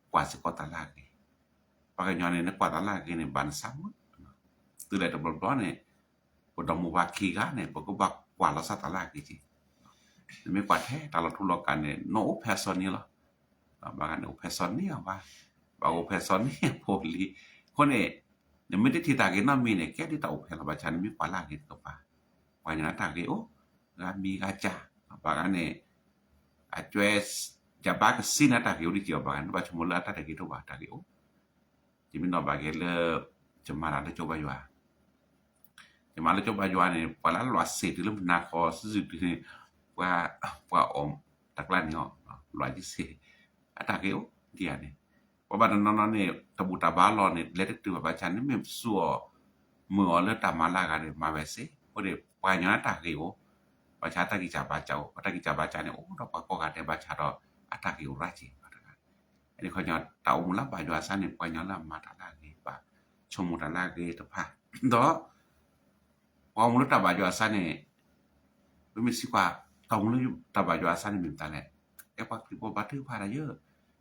ကွၢ်စ့ၢ်ကီးတၢ်လၢအဂ့ၤ. ပှၤကညီန့ၣ် နကွၢ်တၢ်လၢအဂ့ၤန့ၣ် ဘၣ်နသးမုာ်, တုၤလဲၣ်တဘျီဘျီန့ၣ် ပဒီမါဝၤခံဂၤန့ၣ် ပကဘၣ်ကွၢ်လီၤစၢ်တၢ်လၢအဂ့ၤက့ၤ. နမ့ၢ်ကွၢ်ထဲတၢ်လီၤထူလီၤကၣ်န့ၣ် နအိၣ်ဖဲစီၤန့ၣ်လီၤ. ဘၣ်ဂၤန့ၣ်အိၣ်ဖဲစီၤန့ၣ်အဘၣ်, ဘၣ်အိၣ်ဖဲစီၤန့ၣ်ဖိလံ. အဃိန့ၣ် နမ့ၢ်တထံၣ်တၢ်ဂ့ၤနီတမံၤန့ၣ် ကဲဒ်တၢ်အိၣ်ဖဲလီၤ. ဘၣ်ဆၣ်နမ့ၢ်ကွၢ်လၢအဂ့ၤတကပၤ, ပှၤကညီတၢ်ဂ့ၤအိၣ်, ဂၤမံၤဂၤစၢ်, ဘၣ်ဂၤန့ၣ် အကွဲ ယဘၣ်ကစံးန့ၣ် တၢ်ဂ့ၤအိၣ်ဒ်က့ၤအီၤ, ဘၣ်ဂၤန့ၣ် ဘၣ်ဆိကမိၣ်လၢအတၢ်တဂ့ၤတအိၣ်ဘၣ်, တၢ်ဂ့ၤအိၣ်. ယမ့ၢ်နီၣ်ဘၣ်က့ၤလၢ ယမၤတၢ်လၢကၠိဘါယွၤ, ယမၤလၢကၠိဘါယွၤန့ၣ် ပှၤလၢအလွးစ့ၢ်တုၤလၢမုၢ်နၤဃီစုစုတုၤန့ၣ် ပှၤ ပှၤအီၣ်တၢ်ကျါန့ၣ်အီၤ, လွးယံၤစ့ၢ်, အတၢ်ဂ့ၤအိၣ်ဒ်ယၤန့ၣ်. ပှၤဘၣ်တနီၤနီၤန့ၣ် တဘူၣ်တၢ်ဘါလီၤန့ၣ် လဲၤတတုၤဘၣ်. ဘၣ်ဆၣ်နမ့ၢ်စူးအီၤ မုာ်အီၤလၢတၢ်မၤလၢအဂၤန့ၣ် မၤဝဲစ့ၢ်. အဃိန့ၣ် ပှၤကညီန့ၣ်တၢ်ဂ့ၤအိၣ်, ဘၣ်ဆၣ်တၢ်ဂံၢ်စၢ်ဘါစၢ်အိၣ်, ပတၢ်ဂံၢ်စၢ်ဘါစၢ်န့ၣ် အိၣ်ဒီးပှၤကိးဂၤဒဲး ဘၣ်ဆၣ်ဒီး အတၢ်ဂ့ၤအိၣ်ရၣ်က့ၤဘၣ်တဂၤ. အန့ၣ်ခီညီ တၢ်အိၣ်မူလၢဘၣ်ယွၤအသးန့ၣ် ပှၤကညီလၢအမၤတၢ်လၢအဂ့ၤဘၣ်, ဆိကမိၣ်တၢ်လၢအဂ့ၤတဖၣ်, ဒီး ပှၤအိၣ်မူလၢတၢ်ဘၣ်ယွၤအသးန့ၣ် ပမ့ၢ်စံးကွၢ် တၢ်အိၣ်မူလၢတၢ်ဘၣ်ယွၤအသးန့ၣ်မ့ၢ်မတၤလဲၣ်. ကဲပှၤခရံာ်ဖိဘါထုကဖၣ်တၢ်ယဲၢ်,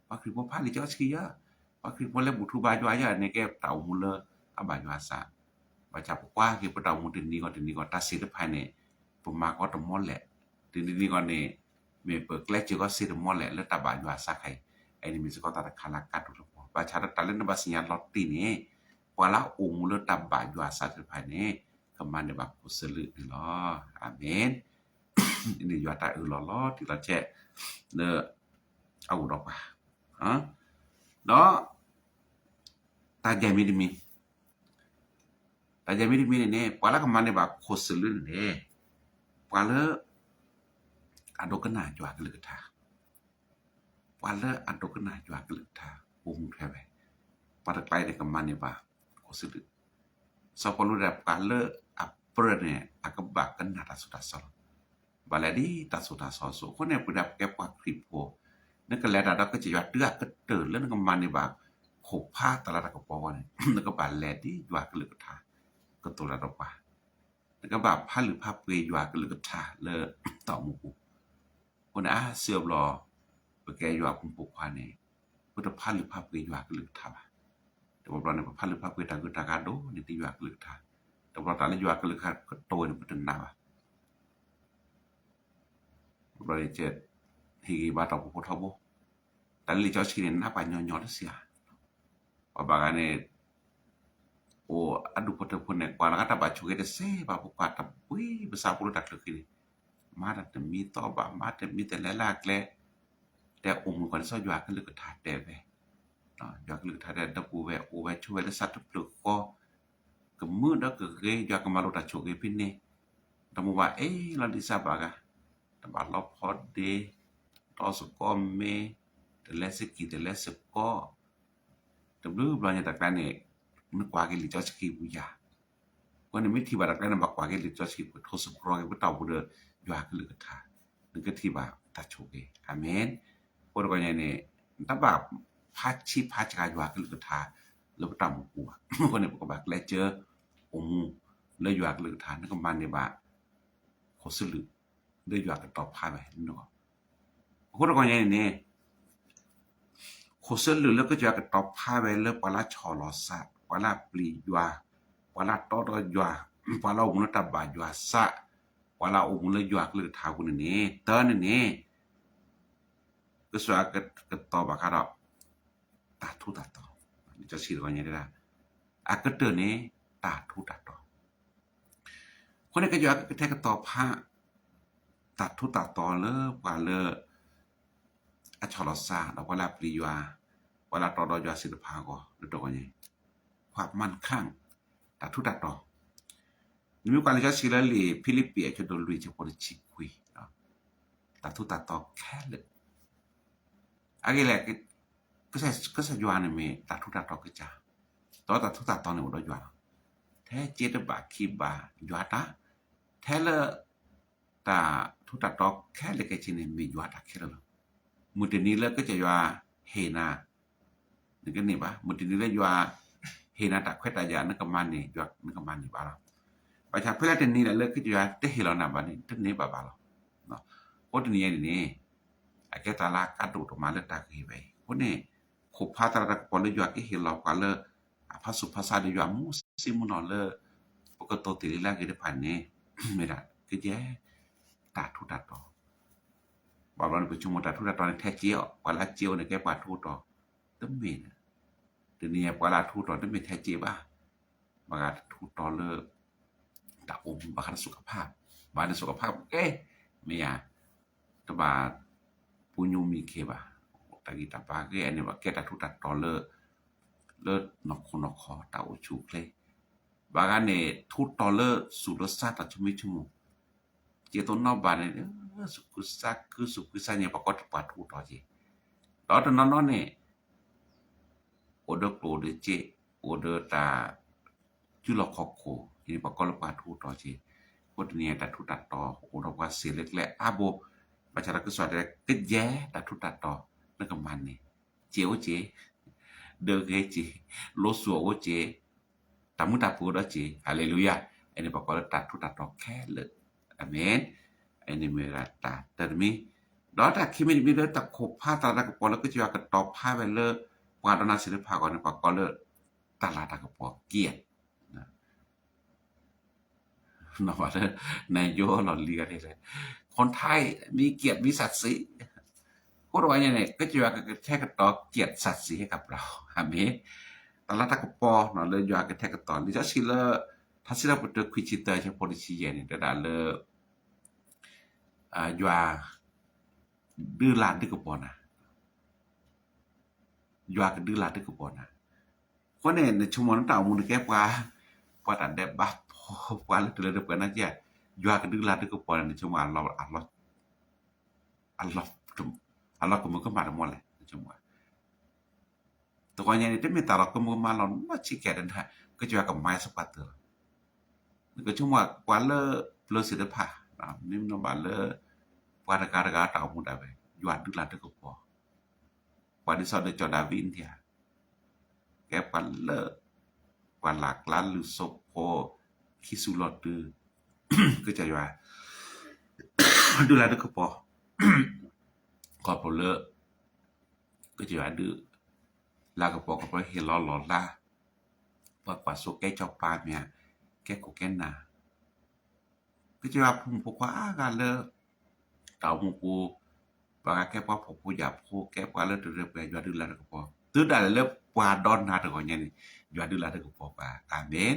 ပှၤခရံာ်ဖိဖးလံာ်စီဆှံယဲၢ်, ပှၤခရံာ်ဖိလဲၤဘူၣ်ထူဘါယွၤယဲၢ်န့ၣ် ကဲတၢ်အိၣ်မူလၢအဘၣ်ယွၤအသး. ဘၣ်ဆၣ်ပကွၢ်က့ၤပတၢ်အိၣ်မူတနံၤဂီၢ်တနံၤဂီၢ် တၢ်သ့ၣ်တဖၣ်န့ၣ် ပမၤကီတမီၢ်လဲၣ်, တနံၤဂီၢ်န့ၣ် မ့ၢ်ပကျဲးစၢးကီစ့ၢ်တမီၢ်လဲၣ် လၢတၢ်ဘၣ်ယွၤအသးခါအံၤ, အန့ၣ်မ့ၢ်စ့ၢ်ကီးတၢ်တခါလၢအကါဒိၣ်လၢပဂီၢ်. ဘၣ်ဆၣ်ဒီးတၢ်လၢနဘၣ်သ့ၣ်ညါလီၤတံၢ်န့ၣ် ပှၤလၢအအိၣ်မူလၢတၢ်ဘၣ်ယွၤအသးသ့ၣ်တဖၣ်န့ၣ် ကမၤန့ၢ်ဘၣ်ခိၣ်စလုးန့ၣ်လီၤ. အၤမ့ၣ်. န့ၣ်ယွၤတၢ်အၢၣ်လီၤလီၤတံၢ်လီၤဆဲး လၢအအိၣ်ဒီးပှၤ, ဒီး တၢ်ယဲၢ်မံၤတမံၤ, တၢ်ယဲၢ်မံၤတမံၤန့ၣ်န့ၣ် ပှၤလၢကမၤန့ၢ်ဘၣ်ခိၣ်စလုးန့ၣ်န့ၣ် ပှၤလၢ အဒိကနၣ်ယွၤကလုၢ်ကထါ, ပှၤလၢအဒိကနၣ်ယွၤကလုၢ်ကထါ အိၣ်မူဖဲဝဲ, ပှၤတကျါအံၤန့ၣ်ကမၤန့ၢ်ဘၣ်ခိၣ်စလုး. စီၤပီလူးဒၣ် ပှၤလၢအပြၢန့ၣ် အကဘၣ်ကနၣ်တၢ်သိၣ်တၢ်သီလီၤ. ဘၣ်လဲၤဒ်တၢ်သိၣ်တၢ်သီအသိး. အဃိန့ၣ် ပဝဲဒၣ်ပကဲပှၤခရံာ်ဖိ, နကလဲၤတၢ်ဒီးကစၢ်ယွၤတုၤအကတၢၢ်လၢနကမၤန့ၢ်ဘၣ် ခိၣ်ဖးတၢ်လၤတၢ်ကပီၤအဂီၢ်န့ၣ် နကဘၣ်လဲၤဒ်ယွၤကလုၢ်ကထါ ကတိၤတၢ်ဒီးပှၤ နကဘၣ်ဖးလုၢ်ဖးပှ့ၤယွၤကလုၢ်ကထါလၢတၢ်အိၣ်မူပူၤ. အဃိန့ၣ် အါစုအဘျီ ပကဲယွၤအဖိမုၣ်ဖိခွါန့ၣ် ပတဖးလုၢ်ဖးပှ့ၤယွၤကလုၢ်ကထါဘၣ်. တဘျီဘျီန့ၣ် ပဖးလုၢ်ဖးပှ့ၤတၢ်ဂုၤတၢ်ဂၤဒိၣ်န့ၢ်တၢ်ယွၤကလုၢ်ကထါ, တဘျီတၢ်လၢယွၤကလုၢ်ကထါကတိၤဝဲန့ၣ် ပတနာ်ဘၣ်. တဘျီန့ၣ် ဟ့ၣ်ဂံၢ်ဘါထီၣ်ပဖိထီဘိ, တၢ်လၢလံာ်စီဆှံန့ၣ် နးပှၤညီညီတစ့ဧါ. ပှၤဘၣ်ဂၤန့ၣ် အိၣ်အဒူၣ်ဖိထၢဖိန့ၣ် ကွၢ်လီၤဂာ်တၢ်ဘၣ်ဆိၣ်ဂ့ၤတစ့ဘၣ်, ပကွၢ်တဘှံးပစးဖိလၢတၢ်ချုးဃံန့ၣ်, မၤတၢ်တမံၤသီဘၣ်, မၤတမံၤတလဲလၢအကျဲ, တဲအိၣ်မူကီးန့ၣ် စီၤယွၤကလုၢ်ကထါတဲဝဲ, ယွၤကလုၢ်ကထါတဲဒီပုၢ်ဝဲၢ် အိၣ်ဝဲဆိးဝဲလၢဆၣ်တဖျၢၣ်ဃီ, ကမုာ်ဒီးကဂ့ၤ, ယွၤကမၤလိတၢ်ဆိၣ်ဂ့ၤဖဲန့ၣ်, ဒီးမိၢ်ဘၣ်အ့ၣ်လီၤဒ်စၢ်ဘၣ်ဂၤ, တဘၣ်လီၤဖီဒ့, တီစ့ၢ်ကီးမ့ၤ, တလဲစ့ၢ်ကီး တလဲစ့ၢ်ကီး တဘျုးဘျီညါတၢ်ကျါန့ၣ် နကွၢ်က့ၤလံာ်စီဆှံပူၤယၤ, အဃိန့ၣ်မ့ၢ်ထံၣ်ဘၣ်တၢ်ကျါန့ၣ် ဘၣ်ကွၢ်က့ၤလံာ်စီဆှံပူၤ ထိၣ်သတြီၤက့ၤပတၢ်အိၣ်မူဒီးယွၤကလုၢ်ကထါ, နကထံၣ်ဘၣ်တၢ်ဆိၣ်ဂ့ၤ, အၤမ့ၣ်. အဃိတခီညါန့ၣ် နတဘၣ်ဖးဆံးဖးစှၤယွၤကလုၢ်ကထါလၢပတၢ်အိၣ်မူပူၤဘၣ်. အဃိန့ၣ် ပကဘၣ်ကျဲးစၢးအိၣ်မူလၢယွၤကလုၢ်ကထါ, နကမၤန့ၢ်ဘၣ် ခိၣ်စလၢၢ် လၢယွၤကတီၤဖးဝဲန့ၣ်လီၤ. အဃိတခီညါန့ၣ်န့ၣ် ခိၣ်စလၢၢ်လၢကစၢ်ယွၤကတီၤဖးဝဲလၢပှၤလၢအဆီၣ်လီၤသး, ပှၤလၢအပျံၤယွၤ, ပှၤလၢအတီဒီးယွၤ, ပှၤလၢအအိၣ်မူလၢတၢ်ဘၣ်ယွၤသး, ပှၤလၢအအိၣ်မူလၢယွၤကလုၢ်ကထါအပူၤန့ၣ်န့ၣ် တၢ်န့ၣ်န့ၣ် ကစၢ်ယွၤကတီၤဘၣ်ဃးဒီး တၢ်ထူးတၢ်တီၤ, လံာ်စီဆှံတခီညါတဲဒၣ် အကတၢၢ်န့ၣ် တၢ်ထူးတၢ်တီၤ. အဃိန့ၣ် ကစၢ်ယွၤကကထဲကတီၤဖး တၢ်ထူးတၢ်တီၤလၢပှၤလၢ အဆီၣ်လီၤသး ဒီးပှၤလၢအပျံၤယွၤ, ပှၤလၢအတီဒီးယွၤသ့ၣ်တဖၣ်အဂီၢ် လၢတခီညါ ความมั่นคง တၢ်ထူးတၢ်တီၤ. နမ့ၢ်ကွၢ်လံာ်စီဆှံလၢလံာ်ဖံလံးပံးအဆၢဒိၣ်လွံၢ်ဆၢဖိတဆံခွံ, တၢ်ထူးတၢ်တီၤခဲလၢာ် အဂ့ၢ်လဲၣ်, ကစၢ်ယွၤန့ၣ်မ့ၢ်တၢ်ထူးတၢ်တီၤကစၢ်, ဒီးတၢ်ထူးတၢ်တီၤန့ၣ်အိၣ်ဒီးယွၤလီၤ. ထဲစ့တဘးခံဘးယွၤတၢ်, ထဲလၢ တၢ်ထူးတၢ်တီၤခဲလၢာ်ခဲဆ့န့ၣ် မ့ၢ်ယွၤတၢ်ခဲလၢာ်လီၤ. မုၢ်တနံၤလၢကစၢ်ယွၤဟ့ၣ်နၤ နကန့ၢ်ဘၣ်, မုၢ်တနံၤလၢယွၤဟ့ၣ်နၤတၢ်ခွဲးတၢ်ယာ် နကမၤန့ၢ်, နကမၤန့ၢ်ဘၣ်လီၤ. ဘၣ်ဆၣ်ဖဲလၢတနံၤလၢ်လၢကစၢ်ယွၤတဟ့ၣ်လီၤနၤဘၣ်န့ၣ် တန့ၢ်ဘၣ်ဘၣ်လီၤ. အဃိတနံၤညါန့ၣ်န့ၣ် အကဲတၢ်လၢအကါဒိၣ်တမးလၢတၢ်ဂ့ၢ်ဝဲအံၤအဃိန့ၣ်, ခိၣ်ဖးသရၣ်တၢ်ကပီၤလၢယွၤကဟ့ၣ်လီၤပှၤလၢ အဖးဆူၣ်ဖးဆါဒီးယွၤမူစ့မူနီၢ်လၢ ပကတိၤတ့ၢ်လံလၢအဂ့ၤတဖၣ်န့ၣ် မ့ၢ်ဒၣ်ကယဲၢ် တၢ်ထူးတၢ်တီၤ. ဘၣ်ဘျီန့ၣ် ပဆိကမိၣ်တၢ်ထူးတၢ်တီၤန့ၣ် ထဲစ့အီၤ, ပှၤလၢအစ့အိၣ်န့ၣ် ကဲပှၤထူးတီၤ, တမ့ၢ်, တနံၤညါပှၤလၢအထူးတီၤ တမ့ၢ်ထဲစ့ဘၣ်. ဘၣ်ဃးတထူးတီၤလၢ တၢ်အိၣ်မူဘၣ်ဃးလၢ สุขภาพ, ဘၣ်န့ၣ် สุขภาพ ကဲ, မ့ၢ်ဧါ, တဘၣ်ပူၤညိမံခ့ဘၣ်, တၢ်ဂံၢ်တၢ်ဘါဂ့ၤန့ၣ် ဘၣ်ကဲတၢ်ထူးတၢ်တီၤလၢ လၢနီၢ်ခိနီၢ်ခီတၢ်အိၣ်ဆူၣ်အိၣ်ချ့, ဘၣ်ဃးန့ၣ် ထူးတီၤလၢသူၣ်လၢသးတၢ်ဆိမိၣ်ဆိကမိၣ်, စ့သိးနီၣ်ဘၣ်န့ၣ် သူၣ်ခုသးခုသူၣ်ဖှံသးညီ ပှၤကိးလၢပှၤထူးတီၤက့ၤ, ဒီးတနီၤနီၤန့ၣ် အိၣ်ဒီးကျိၣ်အိၣ်ဒီးစ့, အိၣ်ဒီးတၢ်စုလီၢ်ခီၣ်ခိၣ်န့ၣ် ပှၤကိးလၢပှၤထူးတီၤက့ၤ, အဃိတနံၤညါတၢ်ထူးတၢ်တီၤအိၣ်ဒီးပှၤစ့လၢကျဲအါဘိ, ဘၣ်ဆၣ်ဒီးကစၢ်ယွၤတဲ ကယဲၢ်တၢ်ထူးတၢ်တီၤ နကမၤန့ၢ်, စ့အိၣ်စ့, ဒၢးဂ့ၤစ့, လိၤစူၤအိၣ်စ့, တၢ်မုာ်တၢ်ပၢၤအိၣ်ဒီးစ့, ဟၤလ့လူယၤ, အန့ၣ်ပှၤကိးလၢတၢ်ထူးတၢ်တီၤခဲလၢာ်, အၤမ့ၣ်, အန့ၣ်မ့ၢ်ဝဲဒၣ်တၢ်တၢတမံၤ, ဒီးတၢ်ခံမံၤတမံၤလၢတၢ်ခိၣ်ဖးသရၣ်တၢ်ကပီၤလၢကစၢ်ယွၤကတီၤဖးဝဲလၢ ပှၤဒီးနၤသ့ၣ်တဖၣ်အဂီၢ်န့ၣ် ပှၤကိးလၢ တၢ်လၤတၢ်ကပီၤက့ၤ နဘၣ်လၢ နယိလီၤလံဂၤဒ်လဲၣ်, คนไทยมีเกียรติมีศักดิ์ศรี, အဃိတဝဲညါန့ၣ် ကစၢ်ယွၤကကထဲကတီၤ เกียรติศักดิ์ศรี ให้กับเรา, အၤမ့ၣ်, တၢ်လၤတၢ်ကပီၤလၢယွၤကထဲကတီၤ လံာ်စီဆှံလၢ ထါစံးထီၣ်ပတြၢၤခွံဆံသၢ ဆၢဖိတဆံယဲၢ်န့ၣ် တဲဒၣ်လၢ ယွၤ ဒုးလၤဒုးကပီၤနၤ, ယွၤကဒုးလၤဒုးကပီၤနၤ, အဃိန့ၣ် နဆိကမိၣ်နတၢ်အိၣ်မူန့ၣ်ကဲပှၤ, ပှၤတၢ်ဒဲးဘးဖိ, ပှၤလၢတလၢတပှဲၤနာ်က့, ယွၤကဒုးလၤဒုးကပီၤနၤ နဆိကမိၣ် အလီၤ, အလီၤကမၢကမၣ်တမံၤလဲၣ်, နဆိကမိၣ် တဂီၤညါန့ၣ် တမ့ၢ်တၢ်လီၤကမၢကမၣ်လီၤနီတဆံးကဲးတနၤ, ကစၢ်ယွၤကမၤစၢၤပှၤတၢ်လီၤ, နကဆိကမိၣ်ပှၤလၢပျၢၤသ့ၣ်တဖၣ်, မ့မ့ၢ်ဘၣ်လၢ ပှၤတဂၤတဂၤတၢ်အိၣ်မူဒၣ်ဝဲ ယွၤဒုးလၤဒုးကပီၤ, ပှၤဒ်သိးဒီးစီၤဒၤဝံးန့ၣ်ဧါ, ကဲပှၤလၢ ပှၤလၢ်ကျါလုၢ်စိဖိ, ခံစူၤလီၤတုၤ ကစၢ်ယွၤ ဒုးလၤတကပီၤ ခီဖျိလၢ ကစၢ်ယွၤဒုး လၤကပီၤခီဖျိဟ့ၣ်လီၤလီၤလး ပှၤကွၢ်စိကဲစီၤပၤမ့ၢ် ကဲခိၣ်ကဲနၢ် ကစၢ်ယွၤဖိမုၣ်ဖိခွါအါဂၤလၢ တၢ်အိၣ်မူပူၤ ပှၤဂၤကဲပှၤဖှီၣ်ဖိယာ်ဖိ ကဲပှၤလၢတရံးပှဲၤ ယွၤဒုးလၤတကပီၤ တုၤဒၣ်လဲာ်လၢပှၤဒီးနၤတဂီၢ်ညါန့ၣ် ယွၤဒုးလၤတကပီၤပှၤ အၤမ့ၣ်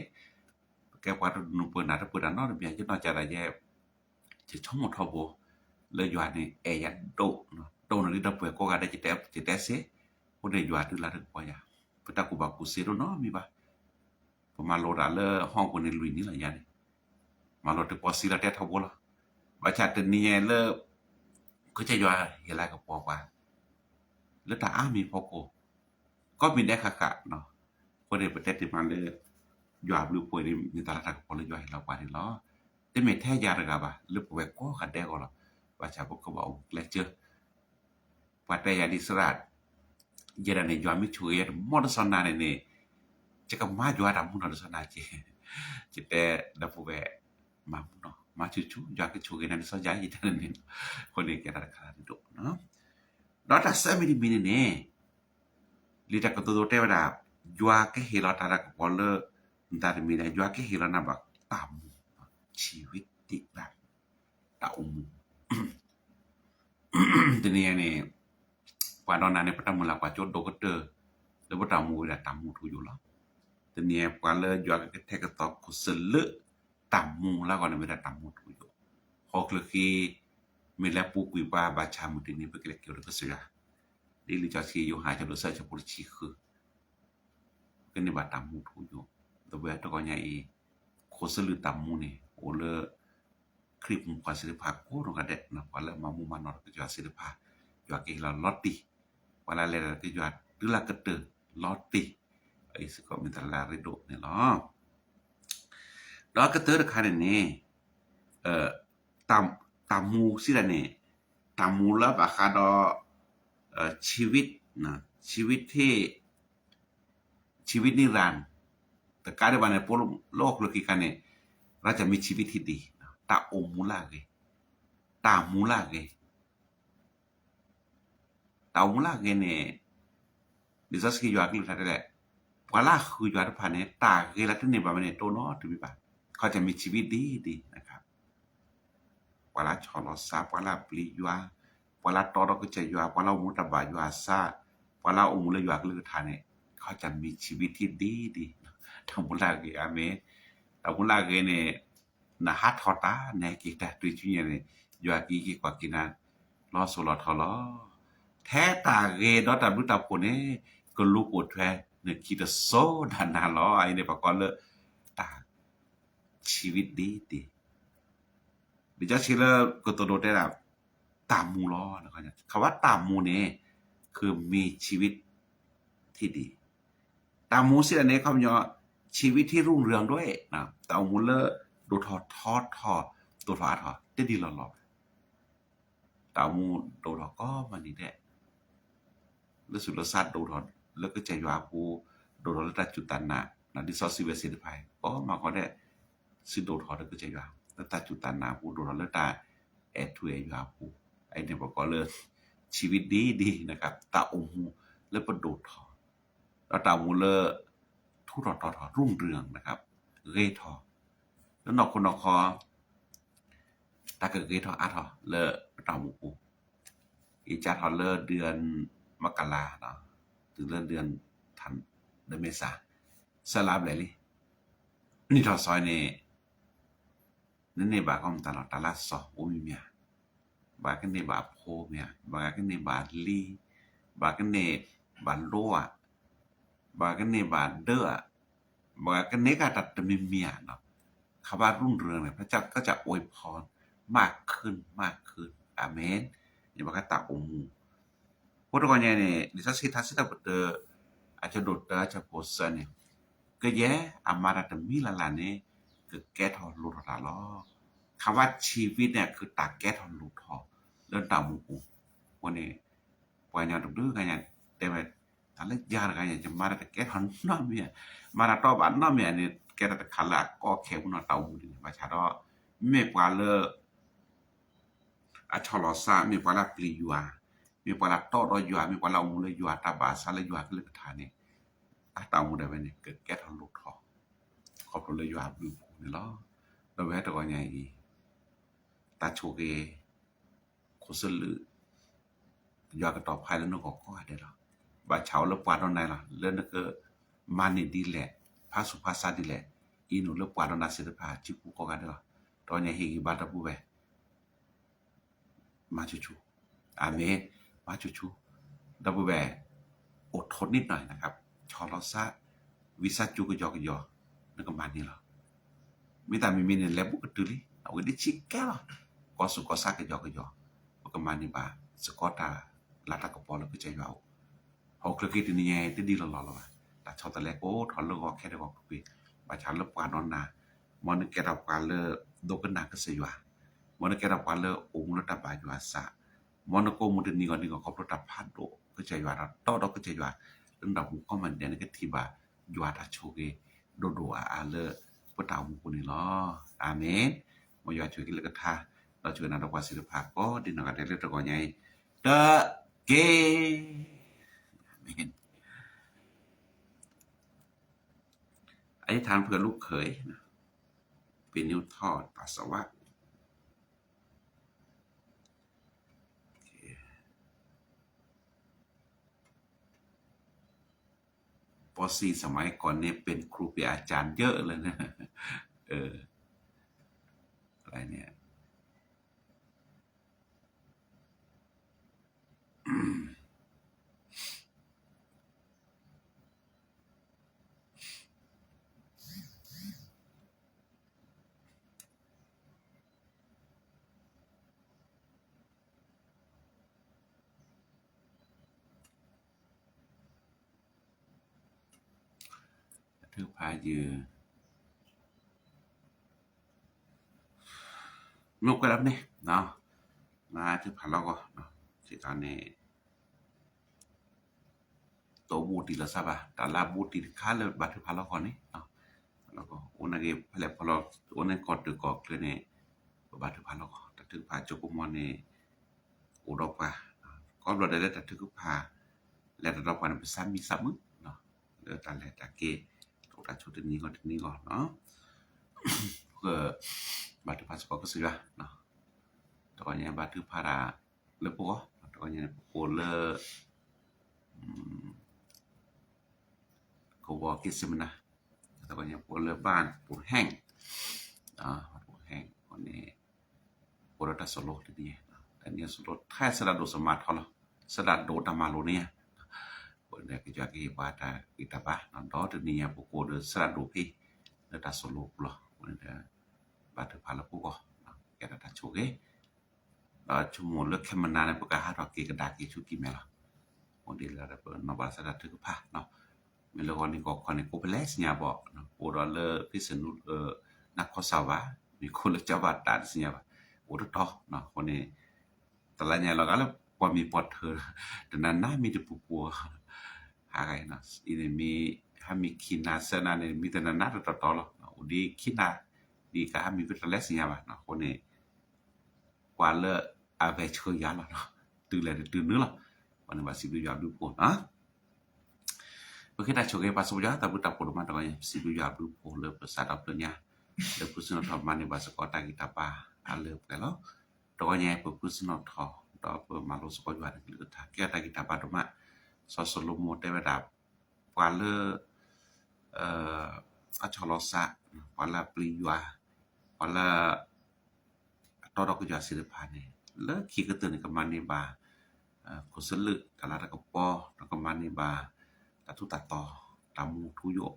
ပကဲပှၤတနူၤပှဲၤနၤတပှဲၤတၢ်နီတမံၤ ယနီၢ်ကစၢ်ဒၣ်ယဲ ယဆိကမိၣ်ထီဘိ လၢယွၤန့ၣ် အဲၣ်ယၤဒိၣ်, ဒိၣ်န့ၢ်လံဒီပုၢ်ဝဲၢ်ကိးဂၤဒဲး ယတဲစ့, အဃိန့ၣ်ယွၤဒုးလၤတကပီၤယၤ, ပတၢ်ကူၣ်ဘၣ်ကူၣ်သ့တအိၣ်နီတမံၤဘၣ်, ပမၤလိတၢ်လၢဟီၣ်ခိၣ်န့ၣ်လွံၢ်နံၣ်လီၤယၤန့ၣ်, မၤလိတကပီၤစံလီၤတဲထီဘိလီၤ, ဘၣ်ဆၣ်တနံၤညါလၢ ကစၢ်ယွၤဟ့ၣ်လၤကပီၤပှၤ လၢတၢ်အါမံၤဖီခိၣ် ကိးမံၤဒဲးဃၣ်ဃၣ်, အဃိန့ၣ် ပတဲတ့ၢ်မးလၢ ယွၤအဘျုးအဖှိၣ်န့ၣ် မ့ၢ်တၢ်လၤတၢ်ကပီၤလၢယွၤဟ့ၣ်လီၤပှၤန့ၣ်လီၤ. တမ့ၢ်ထဲယၤတဂၤဘၣ် လၢပဝဲကိးဂၤဒဲးအဂီၢ်လီၤ. ဘၣ်ဆၣ်ပကဘၣ်အိၣ်ကျဲစၢၤ, ပှၤတဲယၤဒ်စရၣ်, ယဲဒၣ်န့ၣ် ယွၤမ့ၢ်ဆိၣ်ဂ့ၤယဲတမီတစီနၤန့ၣ်န့ၣ်, ယကမၤယွၤတၢ်မူနီၢ်တစီနၤက့ၤ, ယတဲဒီပုၢ်ဝဲၢ်, မၤမူနီၢ် မၤဆူၣ်ဆူၣ် ယွၤကဆိၣ်ဂ့ၤနၤဒ်စီယၤယတဲန့ၣ်, အဃိန့ၣ်ကဲတၢ်တခါလၢဒိၣ် ဒီးတၢ်ဆၢမံၤတမံၤန့ၣ်န့ၣ်, လံာ်တၢ်ကတိၤဒိတဲဝဲဒၣ်, ယွၤကဟ့ၣ်လီၤတၢ်လၤကပီၤလၢ နသးတမံၤန့ၣ် ယွၤကဟ့ၣ်လီၤနၤဘၣ်တၢ်မူ, ဆံးဝံတံၢ်တၢ်, တၢ်အိၣ်မူ, တနံၤအံၤန့ၣ်, ပှၤဒီးနၤန့ၣ် ပတၢ်မုၢ်လၢ်ကွၢ်စိဒိၣ်ကတၢၢ်, လၢပတၢ်မူဝဲဒၣ်တၢ်မူထူယိာ်လီၤ. တနံၤအံၤပှၤလၢယွၤကကထဲကသီခိၣ်စလၢ တၢ်မူလၢအဂီၢ်န့ၣ် မ့ၢ်ဒၣ်တၢ်မူထူယိာ်, ဟီၣ်ခိၣ်ချၢဃ့ မ့ၢ်လၢပူၤကွံာ်ပှၤဘၣ်ဆၣ်မုၢ်တနံၤ ပကလဲၤက့ၤအိၣ်ဒီးကစၢ်ယွၤ, ဒ်လံာ်စီဆှံယိၤဟၣ်အဆၢဒိၣ်သၢအဆၢဖိတဆံဃု ကန့ၢ်ဘၣ်တၢ်မူထူယိာ်, ဒီပုၢ်ဝဲၢ်တဂီၤညါအံၤ, ခိၣ်စလၢတၢ်မူန့ၣ် အိၣ်လၢ ခရံာ်ဖိမုၣ်ဖိခွါသ့ၣ်တဖၣ်ကိးနီၢ်ဂၤဒဲး, ပှၤလၢမၤမူမၤနီၢ်ဒီးကစၢ်ယွၤသ့ၣ်တဖၣ်, ယွၤကဟ့ၣ်လီၤလီၤတံၢ်, ပှၤလၢလဲၤဒီးကစၢ်ယွၤတုၤလၢကတၢၢ်လီၤတံၢ်, အံၤစ့ၢ်ကီးမ့ၢ်တၢ်လၢအရ့ဒိၣ်န့ၣ်လီၤ. ဒီးကတၢၢ်တခါန့ၣ်န့ၣ်, တၢ်မူစံးဒၣ်န့ၣ်, တၢ်မူလၢဘၣ်ဃးဒီး ชีวิต, ชีวิตที่, ชีวิตนิรันดร์, တကးဒံးဘၣ်န့ၣ် ပလၢဟီၣ်ခိၣ်ချၢခံခါန့ၣ်, เราจะมีชีวิตที่ดี, တၢ်အိၣ်မူလၢအဂ့ၤ, တၢ်မူလၢအဂ့ၤ တၢ်အိၣ်မူလၢအဂ့ၤန့ၣ်, လံာ်စီဆှံယွၤကလုၢ်ကထါတဲလဲၣ်, ပှၤလၢအဃုယွၤတဖၣ်န့ၣ် တၢ်ဂ့ၤလၢတန့ၢ်ဘၣ်ဝဲန့ၣ် တအိၣ်နီတမံၤဘၣ်, เขาจะมีชีวิตดีดีนะครับ, ပှၤလၢအဆီၣ်လီၤစး, ပှၤလၢအပျံၤယွၤ, ပှၤလၢအတီဒီးကစၢ်ယွၤ, ပှၤလၢအအိၣ်မူတၢ်ဘၣ်ယွၤအသး, ပှၤလၢအအိၣ်မူလၢယွၤကလုၢ်ကထါန့ၣ်, เขาจะมีชีวิตที่ดีดี, တၢ်မူလၢအဂ့ၤ, အၤမ့ၣ်, တၢ်မူလၢအဂ့ၤန့ၣ်, နဟးထီၣ်တၢ် နဟဲက့ၤတၢ်တုၤဆူညါန့ၣ်, ယွၤကဟံးက့ၤကွၢ်က့ၤနၤ လီၤစိၤလီၤထီလီၤ. ထဲတၢ်ဂ့ၤဒီးတၢ်ဘျုးတၢ်ဖှိၣ်န့ၣ်, ကလူၤပိာ်ထွဲ နခံတစိၤဒၣ်နၤလီၤ. အအံၤန့ၣ် ပကိးလၢ တၢ် ชีวิตดีดี, လံာ်စီဆှံလၢကတိၤဒိတဲဒၣ် တၢ်မူလီၤ. ခီဝဲတၢ်မူန့ၣ် คือมีชีวิตที่ดี, တၢ်မူစံးဒၣ်န့ၣ် ခီပညီ ชีวิตที่รุ่งเรืองด้วย, တၢ်အိၣ်မူလၢဒိၣ်ထီၣ်ထီထီၣ် ဒိၣ်ထီၣ်အါထီၣ် တဒ်လီၤလီၤဘၣ်. တၢ်အိၣ်မူဒိၣ်ထီၣ်ကိးမုၢ်နံၤဒဲး, လၢသူၣ်လၢသးဒိၣ်ထီၣ်လၢကစၢ်ယွၤအပူၤ, ဒိၣ်ထီၣ်လၢတၢ်စူၢ်တၢ်နာ်, ဒ်စီဆှံဝဲသ့ၣ်တဖၣ်အံၤ ကိးမုၢ်နံၤဒဲး, စံးဒိၣ်ထီၣ်လၢကစၢ်ယွၤ, လၢတၢ်စူၢ်တၢ်နာ်အပူၤ, ဒိၣ်ထီၣ်လၢတၢ်အဲၣ်ထူအဲၣ်ယွၤအပူၤ, အအံၤန့ၣ်ပကိးလၢ ชีวิตดีดีนะครับ, တၢ်အိၣ်မူလၢပဒိၣ်ထီၣ်, ဒီးတၢ်အိၣ်မူလၢ ထူးထီၣ်တီၤထီၣ် รุ่งเรืองนะครับ, ဂ့ၤထီၣ်, လၢနီၢ်ခိနီၢ်ခီ တၢ်ကဂ့ၤထီၣ်အါထီၣ်လၢပတၢ်အိၣ်မူပူၤ, အံၤစးထီၣ်လၢ เดือนมกรา, တုၤလၢ เดือนธัน, เมษา, ဆၢလါဘျဲၣ်လံ, နံၣ်ထီၣ်စီၤန့ၣ် နန့ၢ်ဘၣ်ကီမတၤလီၤ တၢ်လၢစီၤအိၣ်မံၤမံၤဧါ, ဘၣ်ကန့ၢ်ဘၣ်အဖိမ့ၢ်ဧါ, ဘၣ်ကန့ၢ်ဘၣ်လံ, ဘၣ်ကန့ၢ်ဘၣ်လိဧါ, ဘၣ်ကန့ၢ်ဘၣ်ဒၢဧါ, ဘၣ်ကန့ၢ်ကတၢ်တမံၤမံၤဧါ, ခါဘၣ် รุ่งเรือง န့ၣ် พระเจ้าก็จะอวยพรมากขึ้น มากขึ้น, อาเมน, န့ၣ်ဘၣ်ကတၢ်အိၣ်မူ ဖိတဂီၤညါန့ၣ် လံာ်စီဆှံထါစံးထီၣ်ပတြၢၤ အဆၢဒိၣ်တၢ အဆၢဖိသၢန့ၣ်, ကယဲၢ်အမၤတၢ်တမံၤလၢ်လၢ်န့ၣ် ကကဲထီၣ်လိၣ်ထီၣ်တၢ်လီၤ. ခါဘၣ် ชีวิต န့ၣ် ကတၢ်ကဲထီၣ်လိၣ်ထီၣ်လၢတၢ်အိၣ်မူပူၤ, အဃိန့ၣ် ပှၤကညီတဘျုးဂၤညါတဲဝဲ, တၢ်လၢယၤတဂၤညါ ယမၤတၢ်တကဲထီၣ်နီတမံၤဧါ, မၤတၢ်တီဘၣ်နီတမံၤဧါန့ၣ် ကဲထီၣ်တခါလၢအကီခဲမုၢ်နီၢ်တၢ်အိၣ်မူဒ်န့ၣ် ဘၣ်ဆၣ်ဒီး မ့ၢ်ပှၤလၢ အဆီၣ်လီၤစၢ်, မ့ၢ်ပှၤလၢအပျံၤယွၤ, မ့ၢ်ပှၤလၢအတီဒီးယွၤ, မ့ၢ်ပှၤလၢအအိၣ်မူလၢယွၤတၢ်ဘၣ်အသးလၢယွၤကလုၢ်ကထါန့ၣ်, အတၢ်အိၣ်မူဒၣ်ဝဲန့ၣ် ကကဲထီၣ်လိၣ်ထီၣ် ခီဖျိလၢယွၤအဘျုးအဖှိၣ်န့ၣ်လီၤ. ဒီးဝဲတဂီၤညါအံၤ တၢ်ဆိၣ်ဂ့ၤ ခိၣ်စလၢၣ် ယွၤကတီၤဖးလၢနဂီၢ်ကိးဂၤဒဲးလီၤ. ဘၣ်ဆၣ်အိၣ်လၢပှၤဒီးနၤလီၤ, လၢနကမၤန့ၢ်ဒ်လဲၣ်, ဖးဆူးဖးဆါဒ်လဲၣ်, အံၤနအိၣ်လၢပှၤဒီးနၤသ့ၣ်တဖၣ်အစုပူၤကိးဂၤဒဲးလီၤ. တဂီၤညါဟ့ၣ်ဂံၢ်ဘါဒီပုၢ်ဝဲၢ် မၤဆူၣ်ဆူၣ်, အၤမ့ၣ်, မၤဆူၣ်ဆူၣ်, ဒီပုၢ်ဝဲၢ် အိၣ်ထိးန့ၢ်နၤ, ဆီၣ်လီၤစၢ်, ဝံသးစူၤကယီကယီ နကမၤန့ၢ်လီၤ. မ့ၢ်တၢ်မံၤမံၤန့ၣ် လဲၤဘူးကတုၤလံ, အဝဲဒ်ဆံးကဲလီၤ. ကီၢ်ဆူးကီၢ်ဆါကယီကယီ ပကမၤန့ၢ်ဘၣ် စ့ၢ်ကီးတၢ်လၤတၢ်ကပီၤလၢကစၢ်ယွၤအအိၣ်. ဟီၣ်ခိၣ်ချၢက့ၤတနံၤညါအံၤ တဒ်လီၤလီၤလီၤဘၣ်. တၢ်ဆီတလဲကအိၣ်ထီၣ်လၢဂီၤခဲတဂီၤကွ့ၢ်ကွ့ၢ်, ဘၣ်ဆၣ်လၢပှၤဒီးနၤ, မ်နကဲထီၣ်ပှၤလၢဒိကနၣ်ကစၢ်ယွၤ, မ်နကဲထီၣ်ပှၤလၢအိၣ်မူလၢတၢ်ဘၣ်ယွၤအသး, မ်နကအိၣ်မူတနံၤဂီၤနံၤဂီၤခီဖျိတၢ်ဖးဒိၣ်ကစၢ်ယွၤဒီးတီဒီးကစၢ်ယွၤ လၢနတၢ်အိၣ်မူကိးမံၤဒဲး နကထံၣ်ဘၣ်ယွၤတၢ်ဆိၣ်ဂ့ၤဒိၣ်ဒိၣ်အါအါလၢပတၢ်အိၣ်မူပူၤန့ၣ်လီၤ. အၤမ့ၣ်. မ်ယွၤဆိၣ်ဂ့ၤက့ၤလၢကထါ, ဒီးဆိၣ်ဂ့ၤနၤဒီးပှၤသ့ၣ်တဖၣ်ကိးဒံနီၢ်ဂၤဒဲးလၢတဂီၤညါအံၤ တက့ၢ်. အမ့ၢ် อธิษฐานเผื่อลูกเขยนะ เป็นนิวทอดปัสสาวะ ป.สี่ สมัยก่อนเนี่ยเป็นครูเป็นอาจารย์เยอะเลยนะ เออ อะไรเนี่ย ထုကဖၣ်ယုၢ် မ့ၢ်ကွဲးလီၤန့ၣ် မၤထုကဖၣ်လီၤကီး စ့ၢ်ကီးန့ၣ် တအိၣ်ဘူးတံၢ်လီၤသးဘၣ် တၢ်လၢအဘူးတံၢ်တခါလၢဘၣ်ထုကဖၣ်လီၤကီးန့ၣ် အိၣ်န့ၣ်ဂ့ၤ ဖဲလဲၣ်ဖဲလဲၣ် အိၣ်န့ၣ်ကီၢ်တၢၢ်ကီၢ်ချၢန့ၣ် ပဘၣ်ထုကဖၣ်လီၤကီး တၢ်ထုကဖၣ်ကၠိကမီၤန့ၣ် အိၣ်ဒီးပှၤ ကိးဘျီဒဲးလၢတၢ်ထုကဖၣ် လဲၤတၢ်ဒီးပှၤန့ၣ် ပသးမံသးမုာ် လၢတၢ်လဲၤတၢ်က့ၤ တအိၣ်တၢ်ဆိးတနံၤဂီၢ်တနံၤဂီၢ် ပကဘၣ်ထုကဖၣ်စ့ၢ်ကီးကစၢ်ယွၤ တဂီၤညါဘၣ်ထုကဖၣ်တၢ်လၢပဂီၢ် တဂီၤညါန့ၣ် ပကိးလၢ ကဝီၤက့ၤစ့မနၤ တဂီၤညါပကိးလၢဘၣ်ပူၤဟဲၣ် ပူၤဟဲၣ်အဃိန့ၣ် ပအိၣ်ဒီးတၢ်သိၣ်လိတနံၤညါ တနံၤညါသိၣ်လိထဲဆၢဒၣ်ဒိၣ်စမၤထီလီၤ ဆၢဒၣ်ဒိၣ်တၢ်မၤလိန့ၣ်ညါ အဃိန့ၣ် ကစၢ်ယွၤကဟ့ၣ်ပှၤတၢ်ဂံၢ်တၢ်ဘါ ဒီးတနံၤညါပကအိၣ်ဒီးဆၢဒၣ်ဒိၣ်ဖဲ လၢတၢ်သိၣ်လိပူၤလီၤ အဃိန့ၣ်ဒီး ဘၣ်ထုကဖၣ်လၢပဂီၢ် ကဲထီၣ်တၢ်ဆိၣ်ဂ့ၤ ဒီးဆိကမိၣ်လၢခဲမုၢ်နၤန့ၣ် ပကဟးထီၣ်က့ၤကဒါက့ၤဆူကံၢ်မဲလီၤ အိၣ်ဒ်လဲၣ်ဒီးပနီၣ်ဘၣ်သးတၢ်ထုကဖၣ် မ့ၢ်လၢဂီၤနံၤဂီၤခီန့ၣ် ကိးပလဲသ့ၣ်ညါဘၣ် ပအိၣ်ဒီးလၢဖ့ၣ်စနူ နၢ်ခီစၢ်ဘၣ် မ့ၢ်ခိၣ်လၢကၢဘၣ်တၢ်တသ့ၣ်ညါဘၣ် အိၣ်တတီၤ အဃိန့ၣ် တလါညါလီၤဂာ်လၢပှၤမံၤပှၤထၢ တနၤနၤမံၤတပူၤပူၤ ဟးဂီၤအံၤ အံၤန့ၣ်မ့ၢ်ဟးမံၤခံနၤသၢနၤန့ၣ် မံၤတနၤနၤတတီၤတီၤလီၤ အိၣ်ဒ်ခံနၤ ဒ်ကဟးမံၤဖဲတလဲသ့ၣ်ညါဘၣ် အဃိန့ၣ် ကွၢ်လၢအဂဲၤဆၢယၤလီၤ တုၤလဲၣ်တတုၤနုၤလီၤ ပှၤန့ၣ်ဘၣ်စံးဘျုးယွၤဘျုးဖှိၣ် ပဃ့တၢ်ဆိၣ်ဂ့ၤပာ်စီဆှံယွၤ တၢ်ဘျုးတၢ်ဖှိၣ်ဒိၣ်မးတဂီၤညါ ပစံးဘျုးယွၤဘျုးဖှိၣ်လၢပစးထီၣ်ဖျၢၣ်ညါ လၢပဃုစၢ်နီၣ်ထီၣ်မၤန့ၢ်ဘၣ်စ့ၢ်ကီးတၢ်ဂံၢ်တၢ်ဘါအါလၢပှဲၤလီၤ. တဂီၤညါပဃုစၢ်နီၣ်ထီၣ် ဒီးပမၤလိစ့ၢ်ကီးယွၤန့ၣ်ကလုၢ်ကထါ ကဲထီၣ်တၢ်ဂံၢ်တၢ်ဘါဒိၣ်မး စီၤၡလိၤမိၣ်တဲဝဲဒၣ် ပှၤလၢ အဆီၣ်လီၤစၢ် ပှၤလၢအပျံၤယွၤ ပှၤလၢ အတီဒီးကယွၤသ့ၣ်တဖၣ်န့ၣ် လၢခံကတၢၢ်န့ၣ် ကမၤန့ၢ်ဘၣ် ခိၣ်စလၢၣ် တၢ်လၤတၢ်ကပီၤ ဒီးကမၤန့ၢ်ဘၣ် တၢ်ထူးတၢ်တီၤ တၢ်မူထူယိာ်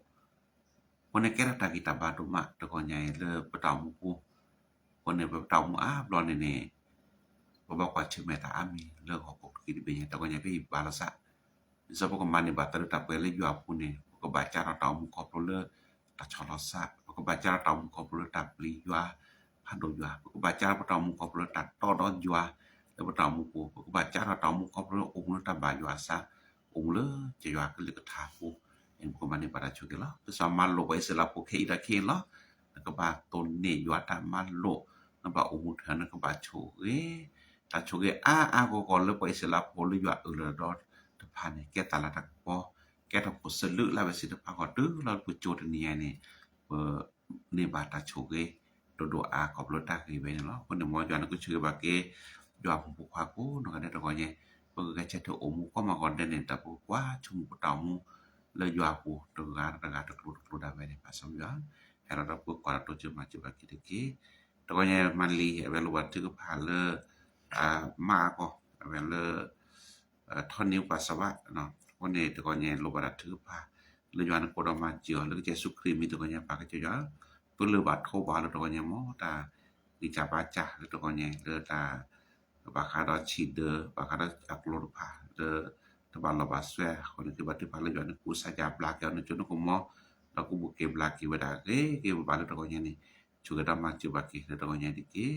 အဃိန့ၣ်ကဲထီၣ်တၢ်ဂံၢ်တၢ်ဘါဒိၣ်မး တဂီၤညါအံၤလၢပတၢ်အိၣ်မူပူၤ အဃိန့ၣ် ပတၢ်အိၣ်မူအါဘျီန့ၣ်န့ၣ် ပဘၣ်ကွၢ်ဆၢၣ်မဲာ်တၢ်အါမံၤလၢဟီၣ်ခိၣ်ချၢတဘ့ၣ်ညါ တဂီၤညါကဟ့ၣ်ဘါလီၤသး ဒ်သိးပကမၤန့ၢ်ဘၣ်တၢ်လၢတၢ်ပှဲၤလၢယွၤအပူၤန့ၣ် ပကဘၣ်ကးထီၣ်တၢ်အိၣ်မူခီဖျိလၢ တၢ်ဆီၣ်လီၤစၢ် ပကဘၣ်ကးထီၣ်တၢ်အိၣ်မူခီဖျိလၢတၢ်ပျံၤယွၤ ဖးဒိၣ်ယွၤ ပကဘၣ်ကးထီၣ်ပတၢ်အိၣ်မူခီဖျိလၢတၢ်တီဒီးယွၤ လၢပတၢ်အိၣ်မူပူၤ ပကဘၣ်ကးထီၣ်တၢ်အိၣ်မူခီဖျိလၢအိၣ်မူလၢတၢ်ဘၣ်ယွၤအသး အိၣ်မူလၢကစၢ်ယွၤကလုၢ်ကထါအပူၤ အန့ၣ်ပကမၤန့ၢ်ဘၣ်တၢ်ဆိၣ်ဂ့ၤလီၤ. ကစၢ်မၤလိာ်ပှၤအံၣ်စရ့လးဖိခဲအံၤဒီးခဲအံၤလီၤ. နကဘၣ်တိၢ်န့ၢ်ယွၤတၢ်မၤလိာ်, နဘၣ်အိၣ်မူထဲ နကဘၣ်ဆိၣ်ဂ့ၤ, တၢ်ဆိၣ်ဂ့ၤအါအါဂီၢ်ဂီၢ်လၢပှၤအံၣ်စရ့လးဖိလၢယွၤအၢၣ်လီၤဒီးတဖၣ်န့ၣ် ကဲသးလၤတၢ်ကပီၤ, ကဲထီၣ်ဖိးစလုးလၢအဝဲသ့ၣ်တဖၣ်အဂီၢ် တုၤလၢပကၠိတနံၤညါန့ၣ်, ပ န့ၢ်ဘၣ်တၢ်ဆိၣ်ဂ့ၤ ဒိၣ်ဒိၣ်အါအါခီဖျိတၢ်ဂ့ၢ်ဝဲန့ၣ်လီၤ. အဃိန့ၣ် မ်ယွၤနကဆိၣ်ဂ့ၤဘၣ်က့ၤ ယွၤအဖိမုၣ်ဖိခွါကိးနီၢ်ဂၤဒဲးတဂီၤညါ, ပကဂဲၤဆၢထၢၣ်အိၣ်မူကိးမုၢ်ဂီၤဒဲးန့ၣ် တၢ်ပကကွၢ်ဆိကမိၣ်ပတၢ်အိၣ်မူ လၢယွၤအပူၤ တဂၤတဂၤတကျိၤတကျိၤဒၣ်ဝဲန့ၣ် ပၢ်စီဆှံယွၤ ဟဲလီၤဒီးပကွၢ်ဒီးတိစၢၤမၤစၢၤဘၣ်က့ၤတက့ၢ်. တဂီၤညါမၤလံၤ အဝဲလိၣ်ဘၣ်ထုကဖၣ်လၢ မါအဂီၢ် အဝဲလၢ ထီနံၤပှၤစးဘၣ်, အဃိန့ၣ် တဂီၤညါလိၣ်ဘၣ်တၢ်ထုကဖၣ် လၢယွၤနကိးဒီးမၤစၢၤအီၤ လၢကစၢ်ယ့ၣ်ၡူးခရံာ်မံၤတဂီၤညါ ပၢ်ကစၢ်ယွၤ ပလၢၢ်ဘၣ်ထိးဘၣ်လၢတဂီၤညါ မ်တၢ်ဂံၢ်စၢ်ဘါစၢ်လၢတဂီၤညါ လၢတၢ် ဘၣ်ဃးဒီးဆံးဒၢ ဘၣ်ဃးဒီးအကျိၤတဖၣ် လၢတဘၣ်လီၢ်ဘၣ်စဲ အဃိန့ၣ် ကဘၣ်ထုကဖၣ်လၢယွၤနကူစါယၢ်ဘျါက့ၤအီၤ နစိနကမီၤ ဒီးကူဘူးက့ၤဘျါက့ၤဝဲဒၣ်ဂ့ၤဂ့ၤဘၣ်ဘၣ်လၢတဂီၤညါန့ၣ် ဆိၣ်ဂ့ၤဒီးမၤစၢၤဘၣ်က့ၤလၢတဂီၤညါတက့ၢ်.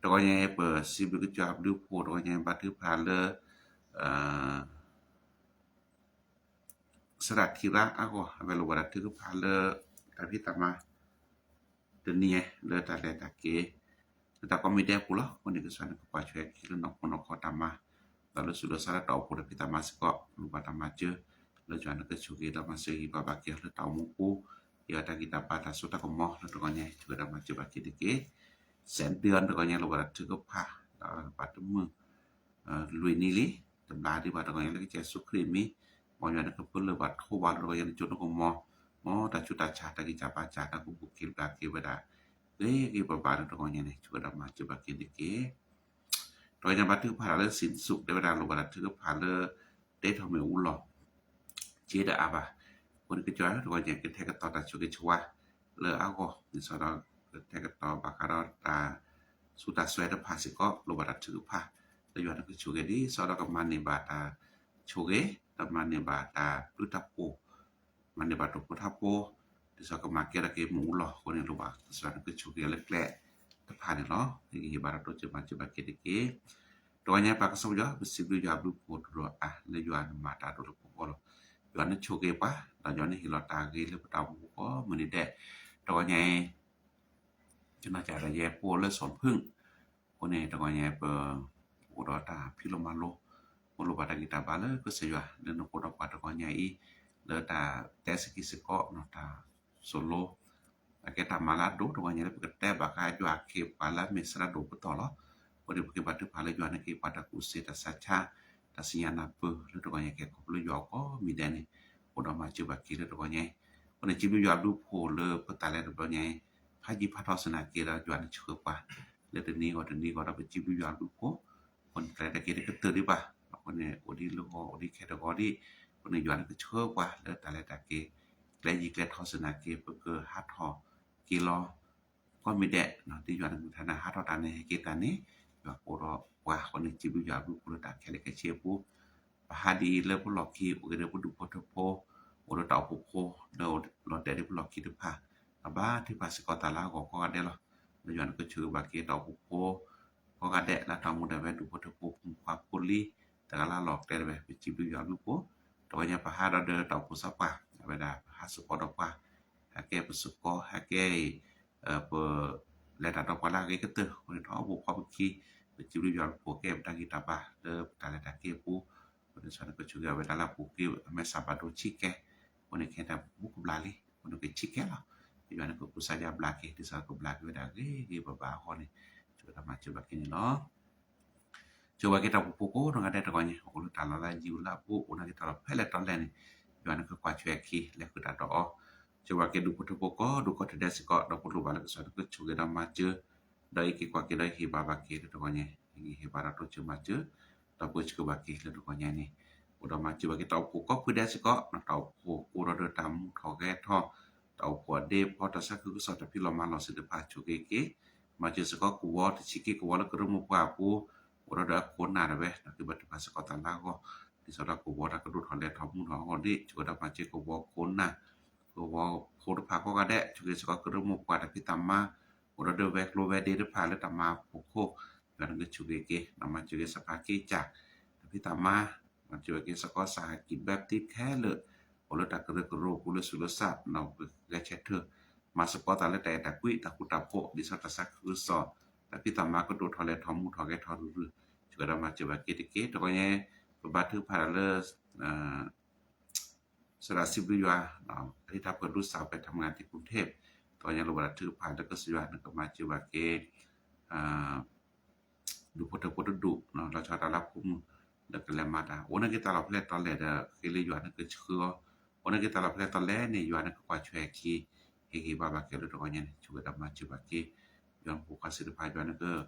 တဂီၤညါပစံးဘျုးကစၢ်ယွၤအဘျုးအဖှိၣ် တဂီၤညါဘၣ်ထုကဖၣ်လၢ စရးထံရါအဂီၢ် အဝဲလိၣ်ဘၣ်တၢ်ထုကဖၣ်လၢ တၢ်ဖံးတၢ်မၤ တနံၤလၢတၢ်လဲၤတၢ်က့ၤ လၢတၢ်ကိးမံၤဒဲးအပူၤလီၤ. အဃိန့ၣ် ကစၢ်ယွၤနကကွၢ်ထွဲအခံလၢနီၢ်ခိနီၢ်ခီတၢ်မၤ ဒီးလၢဆူးလၢဆါလၢတၢ်အိၣ်ဖှိၣ်တၢ်ဖံးတၢ်မၤစ့ၢ်ကီး လိၣ်ဘၣ်တၢ်မၤစၢၤ လၢယွၤနကဆိၣ်ဂ့ၤဒီးမၤစၢၤဂံၢ်ဘါဘၣ်က့ၤအီၤလၢတၢ်အိၣ်မူပူၤ က့ၤအီၤတၢ်ဂံၢ်တၢ်ဘါတၢ်စိတၢ်ကမီၤလၢတဂီၤညါ ဆိၣ်ဂ့ၤဒီးမၤစၢၤဘၣ်က့ၤတက့ၢ်. စဲးဒၢအီၤတဂီၤညါလိၣ်ဘၣ်တၢ်ထုကဖၣ် ဒီးဘၣ်တမုာ် လွံၢ်နံၣ်လံ တဘျါဒံးဘၣ်တဂီၤညါလၢကစၢ်ယ့ၣ်ၡူးခရံာ်အမံၤ မ်ယွၤနကပလၢၢ်ဘၣ်ထိးဘၣ်လၢတဂီၤညါ နစိနကမီၤ မ်တၢ်ဆူးတၢ်ဆါတၢ်ဂံၢ်စၢ်ဘါစၢ် တၢ်ကူဘူးက့ၤဘျါက့ၤဝဲဒၣ် ဂ့ၤဂ့ၤဘၣ်ဘၣ်လၢတဂီၤညါန့ၣ် ဆိၣ်ဂ့ၤဒီးမၤစၢၤဘၣ်က့ၤတက့ၢ်. တဂီၤညါဘၣ်ထုကဖၣ်တၢ်လၢစံၣ်စူး တဲဝဲဒၣ်လိၣ်ဘၣ်တၢ်ထုကဖၣ်လၢ တဲထီၣ်မ့ၣ်အူလီၢ် က့ဒီးအါဘၣ်. အဃိန့ၣ် ကစၢ်ယွၤ တဂီၤညါကထဲကတီၤတၢ်ဆိၣ်ဂ့ၤဆိၣ်ဝါ လၢအဂီၢ် ဒ်သိးဒီး ကထဲကတီၤဘၣ်ဃးဒီးတၢ် ဆူးတၢ်စွဲတဖၣ်စ့ၢ်ကီး လိၣ်ဘၣ်တၢ်ထုကဖၣ် လၢယွၤနကဆိၣ်ဂ့ၤ ဒ်သိးဒီးကမၤန့ၢ်ဘၣ်တၢ်ဆိၣ်ဂ့ၤ ဒီးမၤန့ၢ်ဘၣ်တၢ်ဘျုးတၢ်ဖှိၣ် မၤန့ၢ်ဘၣ်တၢ်အိၣ်ဖှိၣ်ထးဖိ ဒ်သိးကမၤကဲထီၣ်က့ၤမ့ၣ်အူလီၢ်အဃိန့ၣ် လိၣ်ဘၣ်ကစၢ်ယွၤနကဆိၣ်ဂ့ၤလၢကျဲတဖၣ်န့ၣ်လီၤ. ဟ့ၣ်ဂံၢ်ဟ့ၣ်ဘါဒီးတိစၢၤမၤစၢၤဘၣ်က့ၤတက့ၢ်. တဂီၤညါပၢ်ကစၢ်ယွၤ ပစံးဘျုးယွၤအဘျုးအဖှိၣ်တရူးအါ လၢယွၤနမၤတၢ်ဒိၣ်လၢပဂီၢ်လီၤ. ယွၤနဆိၣ်ဂ့ၤပှၤ ဒီးယွၤနဟ့ၣ်လီၤတၢ်ဂ့ၤလၢပတၢ်အိၣ်မူကိးမုၢ်နံၤဒဲး တဂီၤညါ ကနီၢ်ကစၢ်ဒီးယဲ ပအိၣ်လၢစီၤဖုၣ် အဃိန့ၣ် တဂီၤညါ ပ အိၣ်ဒီးတၢ်ဖံးလိမၤလိ အိၣ်လိၣ်ဘၣ်တၢ်ဂံၢ်တၢ်ဘါလၢကစၢ်ယွၤ လၢနကိးဒီးပှၤတဂီၤညါအံၤ လၢတၢ်တဲစ့ၢ်ကီးစ့ၢ်ကီး တၢ်စိၤလိ အကဲတၢ်မၤလၢအဒိၣ်တဂီၤညါလၢပကတဲဘၣ်ဃးယွၤအခ့အပှၤလၢအမ့ၢ်သရၣ်ဒိၣ်ပတီၢ်လီၤ. အဃိန့ၣ် ပကဘၣ်ထုကဖၣ်လၢယွၤနက့ၤပှၤတၢ်ကူၣ်စ့တၢ်ဆါဆါ တၢ်စံးညါနၢ်ပၢၢ်လၢတဂီၤညါကဲခီဖျိလၢယွၤအကိးမံၤဒဲးန့ၣ် အိၣ်ဒီးမၤစၢၤဘၣ်က့ၤလၢတဂီၤညါ အဃိန့ၣ် စံးဘျုးယွၤအဘျုးအဖှိၣ်လၢပတၢ်လဲၤတဘျီညါ ဖးယံၤဖးထီၣ်စ့ၢ်နာ်က့ဒီး ယွၤနဆှၢပှၤ လၢတနံၤဂီၢ်တနံၤဂီၢ်ဒီးပစံးဘျုးယွၤအဘျုးအဖှိၣ် အဃိန့ၣ် တၢ်လဲၤတၢ်က့ၤတကတၢၢ်ဒံးဘၣ် အဃိန့ၣ် အိၣ်ဒံးလၢဂီၤ အိၣ်ဒံးခဲတဂီၤဒံး အဃိန့ၣ် ယွၤနကဆှၢပှၤလၢတၢ်လဲၤတၢ်က့ၤ ကျဲယံၤကျဲထီစ့ၢ်နာ်က့ ပကဟးထီၣ်က့ၤလီၤ ကိးမံၤဒဲး ဒ်ယွၤနကလုၢ်ကထါန့ၣ် ဟးထီၣ်တၢ်န့ၣ် ဟဲက့ၤတၢ်န့ၣ် ယွၤကအိၣ်ဒီးပှၤအဃိန့ၣ် စံးဘျုးယွၤအဘျုးအဖှိၣ်လၢတၢ်ခဲလၢာ်ခဲဆ့အပူၤ ပဟးဒ်အံၤလၢပလီၢ်ခံ အိၣ်ဂ့ၤဒီးပဒူၣ်ဖိထၢဖိ အိၣ်ဒီးတၢ်အိၣ်ဖှိၣ်ဖိ လၢလီၤတဲာ်ဒီးပလီၢ်ခံတဖၣ် အဘါထုကဖၣ်စ့ၢ်ကီးတၢ်လၢအဂီၢ်ကိးဂၤဒဲးလီၤ. လၢယွၤနကဆိၣ်ဂ့ၤဘၣ်က့ၤတၢ်အိၣ်ဖှိၣ်ဖိ ကိးဂၤဒဲး လၢတၢ်အိၣ်မူဒၣ်ဝဲဒူၣ်ဖိထၢဖိ ဖိမုၣ်ဖိခွါဖိလံၤ တဂၤလၢ်လီၢ်ကျဲဒၣ်ဝဲ ပစံးဘျုးယွၤအဘျုးအဖှိၣ် တဂီၤညါပဟးဒီးဒီးတၢ်အိၣ်ဖှိၣ်စီၤပၤ အဝဲဒၣ်ပဟးစ့ၢ်ကီးဒီးပှၤ ဟဲကဲပစ့ၢ်ကီး ဟဲကဲအံၤ ပ လဲၤတၢ်ဒီးပှၤလၢအဂ့ၤကတၢၢ် အဃိန့ၣ် ထီဘိခွါပခံ ပစံးဘျုးယွၤအဘျုးအဖှိၣ်ကဲပတၢ်ဂံၢ်တၢ်ဘါလၢပတၢ်လဲၤတၢ်က့ၤအပူၤ အဃိန့ၣ် စီၤနကဆိၣ်ဂ့ၤအဝဲဒၣ်လၢအပူၤကွံာ် အမဲာ်ဆှးဘၣ်ဒိဆံးကဲ အဃိန့ၣ် ခဲတၢ်ပူၤကဘျါလံ အဃိန့ၣ်ကဆံးကဲလီၤ. ယွၤနကကူစါယါဘျါက့ၤ ဒ်သိးကဘျါက့ၤဝဲဒၣ်ဂ့ၤဂ့ၤဘၣ်ဘၣ်အဂီၢ်န့ၣ် ဆိၣ်ဂ့ၤဒီးမၤစၢၤဘၣ်က့ၤန့ၣ်လီၤ. ဆိၣ်ဂ့ၤဘၣ်က့ၤတၢ်အိၣ်ဖှိၣ်ဖိကိးနီၢ်ဂၤဒဲးတဂီၤညါ အိၣ်လၢတၢ်လီၢ်လၢယံၤလၢအဘူး အိၣ်နာ်က့တၢ်လီၢ်ဖဲလဲၣ်တီလဲၣ်န့ၣ် ယွၤနကကွၢ်ထွဲအခံ လဲၤဃုာ်တၢ်ဒီးအီၤ ဆိၣ်ဂ့ၤဘၣ်က့ၤဒူၣ်ဖိထၢဖိကိးဒူၣ်ကိးတဒဲးစ့ၢ်ကီး ဒီးပလိၣ်ဘၣ်လၢကစၢ်နကဆိၣ်ဂ့ၤဒီးမၤစၢၤ ဒီးအံးက့ၤကွၢ်က့ၤဒီးဟ့ၣ်ဘါဘၣ်က့ၤလၢတဂီၤညါ ဟ့ၣ်ဂံၢ်ဟ့ၣ်ဘါဒီးတိစၢၤမၤစၢၤ ဒီးပၢဆှၢဘၣ်က့ၤလၢတဂီၤညါန့ၣ် အိၣ်ဒီးမၤစၢၤဘၣ်က့ၤတၢ်အိၣ်ဖှိၣ်ကိးဖုဒဲးစ့ၢ်ကီး တၢ်အိၣ်ဖှိၣ်အိၣ်ဒီးတၢ်မူထီၣ်ဂဲၤထီၣ် တၢ်အိၣ်ဖှိၣ်အဒ့ဖီ တၢ်ဆါဃုာ်ကစီၣ်တၢ်ဖံးလီၤမၤလီၤစ့ၢ်တဖၣ်ဆိၣ်ဂ့ၤက့ၤ မၤစၢၤစ့ၢ်ကီးကဝီၤတဆံးက့ ကဝီၤလၢကရၢမိၢ်ပှၢ်အပူၤ အိၣ်ဒီးဒီးအခိၣ်နၢ်ဒၣ်ဝဲ ဒီးကဘၣ်ထုကဖၣ်စ့ၢ်ကီးတၢ်လၢအဂီၢ် ဒ်သိးဒီးကဝီၤတၢ်ကဒိၣ်ထီၣ်လဲၤထီၣ်မူထီၣ်အဂီၢ်ဒ် ဆိၣ်ဂ့ၤဒီးမၤစၢၤကဝီၤခိၣ်နၢ် ကဝီၤဖိတဖၣ်ကိးဂၤဒဲး ဆိၣ်ဂ့ၤစ့ၢ်ကီးကရၢမိၢ်ပှၢ်တၢ်ဖံးတၢ်မၤ အိၣ်ဒီးဒီးဝဲၤကျိၤဝဲၤဒ့တဖၣ်လၢတၢ်မၤအဖီခိၣ် ယွၤနကဆိၣ်ဂ့ၤက့ၤ ဒီးမၤစၢၤက့ၤစီၤပၤက့စၢ် တၢ်ဖံးတၢ်မၤ မၤစၢၤက့ၤစ့ၢ်ကီး စဟၣ်ကံၣ်ဘဲပတံခဲလၢာ် အိၣ်လၢတၢ်ကရၢကရိပူၤလၢဆူးလၢဆါ ဒီးပဂဲၤဆၢထၢၣ် မၤစ့ၢ်ကီးသးလၢတၢ်အဲၣ်တၢ်ကွံ တၢ်ဃူတၢ်ဖိး ဒ်သိးတၢ်သးခုကစီၣ် တၢ်ဖံးတၢ်မၤကဒိၣ်ထီၣ်လဲၢ်ထီၣ်မုၢ်ထီၣ်ဂဲၤထီၣ်ရုၢ်ရုၢ် ဆိၣ်ဂ့ၤဒီးမၤစၢၤဘၣ်က့ၤတက့ၢ်. တဂီၤညါ ပဘါထုကဖၣ်တၢ်လၢ စီၤဒၤစံးဘျုးယွၤ အဟ့ၣ်တၢ်ပှဲၤဒိၣ်စးဖဲ ทำงานที่กรุงเทพ တဂီၤညါလိၣ်ဘၣ်တၢ်ထုကဖၣ်လၢကစၢ်ယွၤန့ၣ်ကမၤစၢၤဘၣ်က့ၤ ဒူၣ်ဖိထၢဖိတဒူၣ် လီၤဆီဒၣ်တၢ်လၢဖိမုၣ် လၢကလဲၤမၤတၢ် အိၣ်န့ၢ်က့ၤတၢ်လီၢ်ဖဲလဲၣ်တီလဲၣ်ဒီး ဃ့လၢယွၤန့ၣ်ကဆှၢအီၤ အိၣ်န့ၢ်က့ၤတၢ်လီၢ်ဖဲလဲၣ်တီလဲၣ်န့ၣ် ယွၤန့ၣ်ကကွၢ်ထွဲအခံ ဟ့ၣ်ဂံၢ်ဘါဘၣ်က့ၤလၢတဂီၤညါန့ၣ် ဆိၣ်ဂ့ၤဒီးမၤစၢၤဘၣ်က့ၤ ယွၤဖိခွါသ့ၣ်တဖၣ် ယွၤန့ၣ်က ကဟု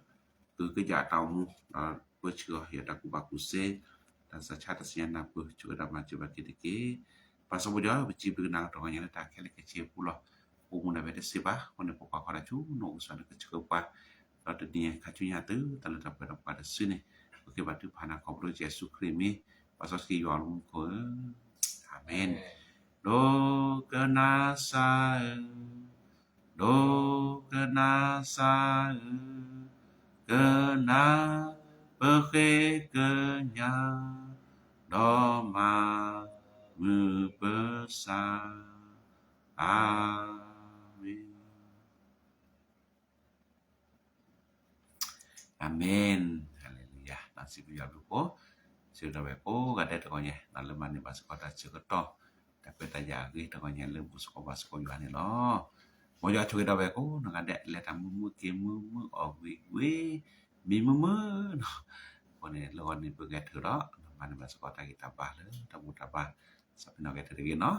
ကယာ်တၢ်အိၣ်မူ ဒီးပၢဆှၢအီၤ ဟ့ၣ်အီၤတၢ်ကူၣ်ဘၣ်ကူၣ်သ့ တၢ်သးဆါတၢ်သ့ၣ်ညါနၢ်ပၢၢ် ဆိၣ်ဂ့ၤဒီးမၤစၢၤဘၣ်က့ၤတက့ၢ်. ပၢ်စီၤပီၤယွၤ ပစံးဘျုးကနၣ်တဂီၤညါလၢတၢ်ခဲလၢာ်ခဲဆ့အပူၤလီၤ. အိၣ်မူန့ၣ်ဝဲတသ့ဘၣ် အဃိန့ၣ် ပကွၢ်ဃီၤတၢ်ဆူနအိၣ်ကစၢ်န့ၣ်ကဆှၢပှၤ ဒီးတနံၤအံၤခါဆူညါတုၤတၢ်လၢတၢ်ပှဲၤဒီးပှၤတစုန့ၣ် ပကဘါထုကဖၣ်နၤခီဖျိယ့ၣ်ၡူးခရံာ်မံၤ ပၢ်စီဆှံယွၤလၢမူခိၣ်ဧၢ, အၤမ့ၣ်. ဒိကနၣ်စၢ်ဧၢ, ဒိကနၣ်စၢ်ဧၢ, ကနၣ်ပဃ့ကညး ဒီးမၤမုာ်ပသး, အၤမ့ၣ်. အၤမ့ၣ်, ဟါလ့လူယၤ, စံးဘျုးယွၤဘျုးဖှိၣ်, စံးဘျုးဝဲကိးဂၤဒဲးတဂီၤညါ လၢမၤန့ၢ်ဘၣ်စ့ၢ်ကီးတၢ်ဆၢကတီၢ် တၢ်ခွဲးတၢ်ယာ်အဂ့ၢ်တဂီၤညါလၢဘူၣ်စ့ၢ်ကီးဘါစ့ၢ်ကီးယွၤန့ၣ်လီၤ. မ်ယွၤဆိၣ်ဂ့ၤဒၣ်ဝဲကိးနီၢ်ဂၤဒဲး လဲၤတၢ်မုာ်မုာ်က့ၤမုာ်မုာ်အီၣ်ဝံၤဝံၤ မံမုာ်မုာ်နီၤ, အဃိန့ၣ် လၢဂီၤန့ၣ်ပဂဲၤထၢၣ်ဒီး မၤန့ၢ်ဘၣ်စ့ၢ်ကီးတၢ်ဂံၢ်တၢ်ဘါလၢတၢ်ဘူၣ်တၢ်ဘါ စီၤပ့ၤနီၣ်ဂဲၤထၢၣ်တဂ့ၤနီၤ,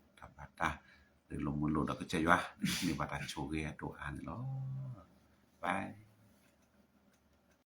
တၢ်ဘၣ်တၢ် ရ့လိာ်မုာ်လိာ်ဒီးကစၢ်ယွၤ န့ၢ်ဘၣ်တၢ်ဆိၣ်ဂ့ၤအဒိၣ်အါန့ၣ်လီၤ. Bye.